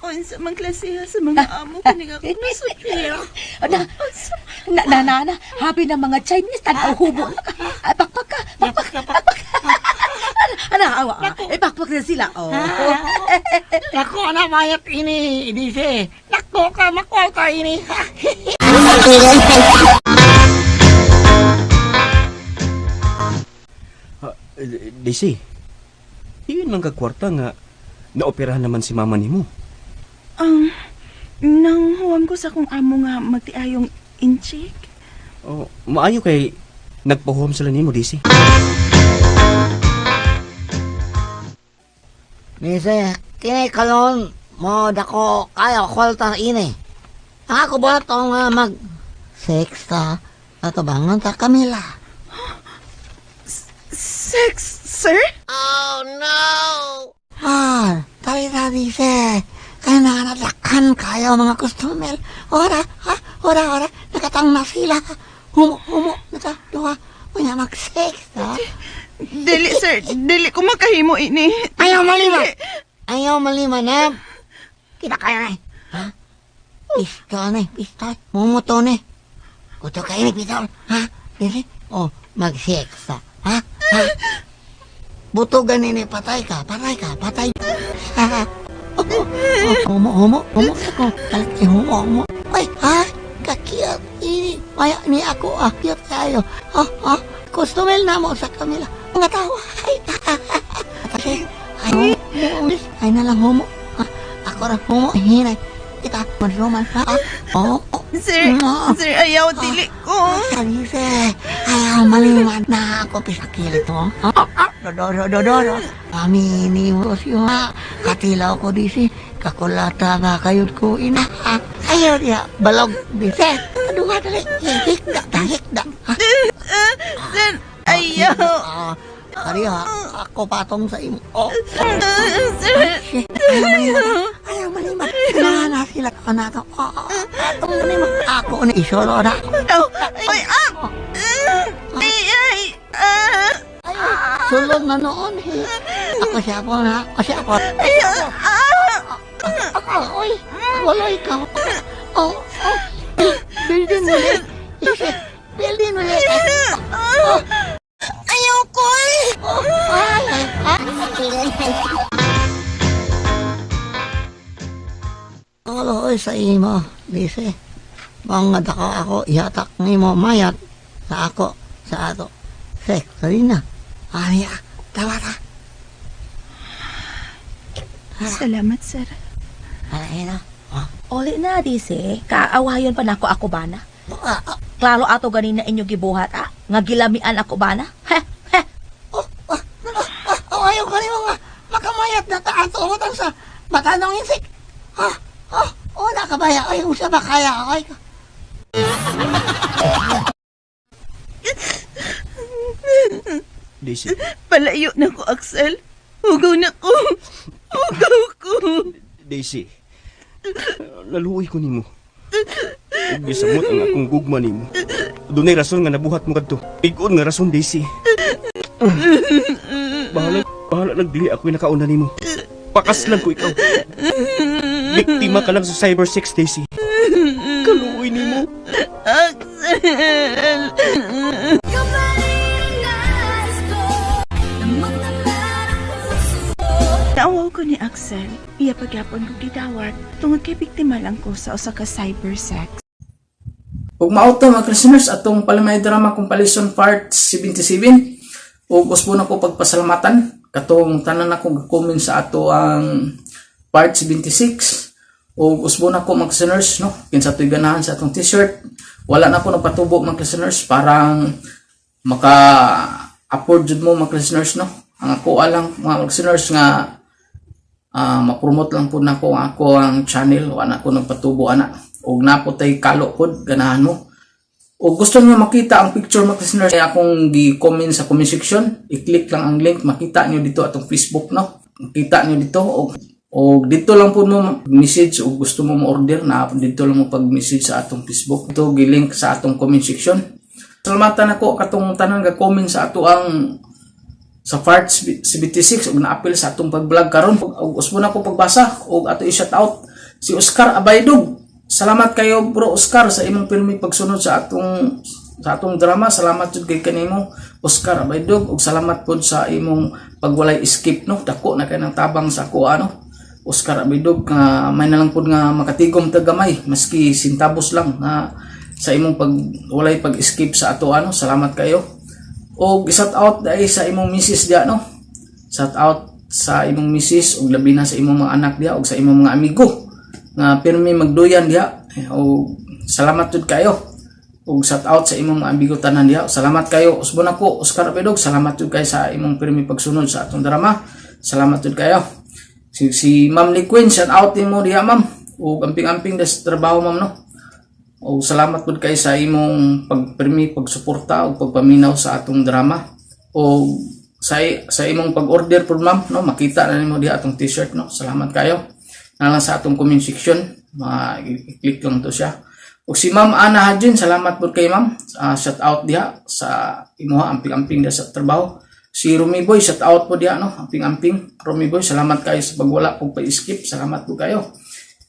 Unsa man klase ha sa mga amo kani nga ako nasudya. Na, na, na, na, na, happy na mga Chinese, tanaw hubo na ka. Ay, pakpak ka, pakpak, pakpak. Ana, awa, ah. Eh, pakpak na sila, oh. Nako na mayat ini, disi. Nako ka, makwalta ini. Daisy, yun man ka kwarta nga naoperahan naman si mama nimo. Nang huwam ko sa akong amo nga magtiayong inchik. Oh, maayo kay Nagpahuam sila nimo, Daisy. Nise, kini kalon mo dako kayo kwalta ini. Ang ako ba to nga mag sex ta atubangan ta Camila. Sex, sir? Oh no! Ah, tabi tabi se. Kaya nananakan kayo mga customer. Ora, ha? Ora, ora. Nakatang na sila. Humo, humo. Naka, duha. Unya mag-sex, ha? Dili, sir. Dili ko makahimo ini. Ayaw malima! Ayaw malima na. Kita kaya na eh. Ha? Pistol na eh. Pistol. Mumuto na eh. Kuto kayo ni pistol. Ha? Dili? Oh, mag-sex ta. Ha? Ha? Buto ganin eh. Patay ka. Patay ka. Patay. Ha? Oh, oh, homo, homo, homo. Ako. Kalit eh, homo, homo. Ay, ha? Kakiyat. Ini. Maya ni ako. Ah, cute kayo. Oh, oh. Customer na mo sa Camila. Mga tao. Ay, kasi, ay, homo, ay na lang homo. Ah, ako ra homo. Hinay. Kita, manruman. Ha? Oh, oh. Sir, sir, ayaw, dili ko. Sabi se, ayaw maliman na ako pisakilit mo. Ah, ah, do, do, do, do, do. Amini mo siya. Katilaw ko disi. Kakulata ba kayod ko ina. Ah, ayaw niya. Balog disi. Aduha dali. Hikda, hikda. Sir, ayaw. Ah, Ari ha, ako patong sa imo. Oh, Sir, ayaw maliman. Ayaw maliman. Na, sila ka na to. Oh, oh, atong maliman. Ako ni isolo na. Oh, ay, ah! Ay, ay, ah! Sulod na noon. Eh. Ako siya po na. Ako siya po. Ay, ah! Ako, oy. Wala ikaw. Oh, oh. Building ulit. Building ulit. Oh. Ayaw ko eh! Oh, ay, ay, ay. Olo, oy, sa imo, dice. Mga dako ako, ihatak nimo mayat sa ako, sa ato. Sek, na. Ani, ah, tawa ta. Salamat, sir. Ano, na. Oli na, dise. Kaawayon pa nako ako bana. Klaro ato ganina inyo gibuhat, ah. Nga gilamian ako bana. Ha? Ha? Oh, oh, ayaw ka nimo nga. Makamayat na taas umutang sa matanong insik. Ha? Oh, oh, nakabaya. Ay, usa ba kaya? Ay, Daisy. Palayo na ko, Axel. Hugaw na ko. Hugaw ko. Daisy. Naluoy ko nimo. Ug gisamot ang akong gugma nimo. Dunay rason nga nabuhat mo kadto. Ig-on nga rason, Daisy. Bahala, bahala nagdili ako'y nakauna nimo. Pakas lang ko ikaw. Biktima ka lang sa cyber sex, Daisy. Kaluoy nimo. Axel! Naawaw ko ni Axel. Iya pagyapon ko gidawat tungod kay biktima lang ko sa usa ka cyber sex. Ug mao to mga listeners atong Palimay Drama Compilation Part 77 ug usbo na ko pagpasalamatan katong tanan ako ga-comment sa ato ang part 76 ug usbo na ko mga listeners no, kinsa to'y ganahan sa atong t-shirt. Wala na ko nagpatubo mga listeners, parang maka afford jud mo mga listeners no. Ang ako alang mga listeners nga ma-promote lang po nako ang ako ang channel, wala ko nagpatubo ana og napo tay kalo pod ganahan mo. O gusto niyo makita ang picture mga listeners, ay akong gi-comment sa comment section, i-click lang ang link, makita niyo dito atong Facebook no. Makita niyo dito o dito lang po mo message o gusto mo mo-order na dito lang mo pag-message sa atong Facebook. Ito gi-link sa atong comment section. Salamatan ako katong tanan ga-comment sa ato ang sa part 76 ug naapil sa atong pag-vlog karon ug usbo na ko pagbasa ug ato i-shout out si Oscar Abaydog. Salamat kayo bro Oscar sa imong pirmi pagsunod sa atong drama. Salamat jud kay kanimo Oscar Abaydog ug salamat pod sa imong pagwalay skip no. Dako na kay ng tabang sa ako ano. Oscar Abaydog nga may na lang pod nga makatigom ta gamay maski sintabos lang nga sa imong pag walay pag-skip sa ato ano. Salamat kayo. Og shout out dai sa imong misis diya no. Shout out sa imong misis ug labi na sa imong mga anak diya ug sa imong mga amigo nga pirmi magduyan diya. Og salamat jud kayo. Ug shout out sa imong mga amigo tanan diha. Salamat kayo. Usbon ako Oscar Abedog. Salamat jud kay sa imong pirmi pagsunod sa atong drama. Salamat jud kayo. Si Ma'am Lee Queen, shout out nimo diha, ma'am. Ug amping-amping des trabaho, ma'am, no. Ug salamat pud kay sa imong pagpirmi pagsuporta ug pagpaminaw sa atong drama. O sa imong pag-order pud, ma'am, no, makita na nimo diha atong t-shirt, no. Salamat kayo. Na lang sa atong comment section, ma-click lang to siya. Ug si Ma'am Ana Hajin, salamat pud kay ma'am. Shout out diha sa imuha, amping-amping diha sa trabaho. Si Rumi Boy, shout out po diha, no. Amping-amping. Rumi Boy, salamat kayo sa pagwala pug pa-skip. Salamat po kayo.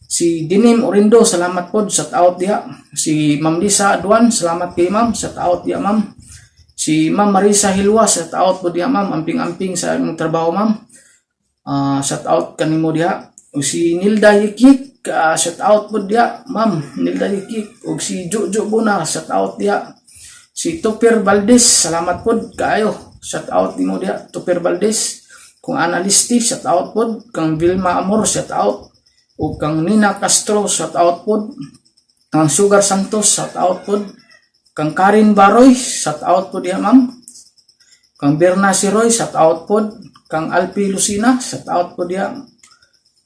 Si Dinim Orindo, salamat po. Shout out diha. Si Ma'am Lisa Adwan, salamat kay ma'am. Shout out diha, ma'am. Si Ma'am Marisa Hilwa, shout out po diha, ma'am. Amping-amping sa imong trabaho, ma'am. Shout out kanimo diha. Ug si Nilda Yikik, shout out po diha, ma'am. Nilda Yikik. Ug si Jojo Buna, shout out diha. Si Tupir Valdez, salamat po kaayo. Shout out nimo diha, Tupir Valdez. Kung Analisti, shout out po. Kang Vilma Amor, shout out. Ug kang Nina Castro, shout out po. Kang Sugar Santos, shout out po. Kang Karin Baroy, shout out po diha, ma'am. Kang Berna Siroy, shout out po. Kang Alpi Lucina, shout out po diha.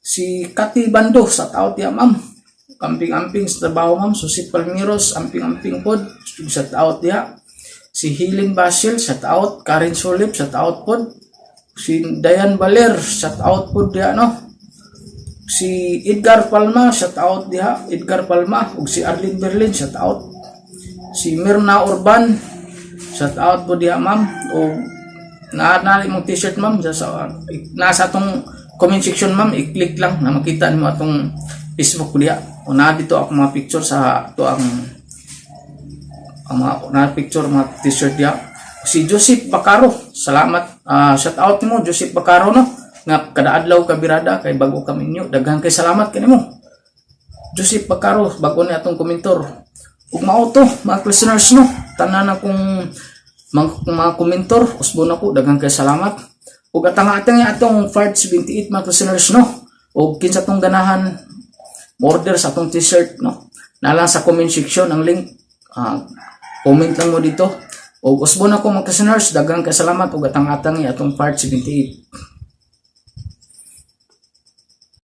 Si Kati Bando, shout out diha, ma'am. Amping-amping sa trabaho, ma'am. Susit Palmiros, amping-amping po. Shout out diha. Si Healing Basil, shout out. Karen Solip, shout out po. Si Dayan Baler, shout out po diha, no. Si Edgar Palma, shout out diha. Edgar Palma. Ug si Arlene Berlin, shout out. Si Mirna Urban, shout out po diha, ma'am. O na imong t-shirt, ma'am, sa nasa atong comment section, ma'am, i-click lang na makita nimo atong Facebook ko diha. O na dito ako mga picture sa ato ang mga na picture mga t-shirt diha. Si Joseph Bacaro, salamat. Shout out nimo, Joseph Bacaro, no, nga kada adlaw ka birada kay bago ka minyo. Daghan kay salamat kanimo. Joseph Bacaro, bago ni atong komentor. Ug mao to, mga listeners, no. Tanan akong mga komentor, usbon ako, daghan kay salamat. Ug atang-atang atong Part 78, mga listeners, no. Ug kinsa tong ganahan order sa atong t-shirt, no. Naa lang sa comment section ang link. Comment lang mo dito. Ug usbon ako, mga listeners, daghan kay salamat ug atang-atang atong Part 78.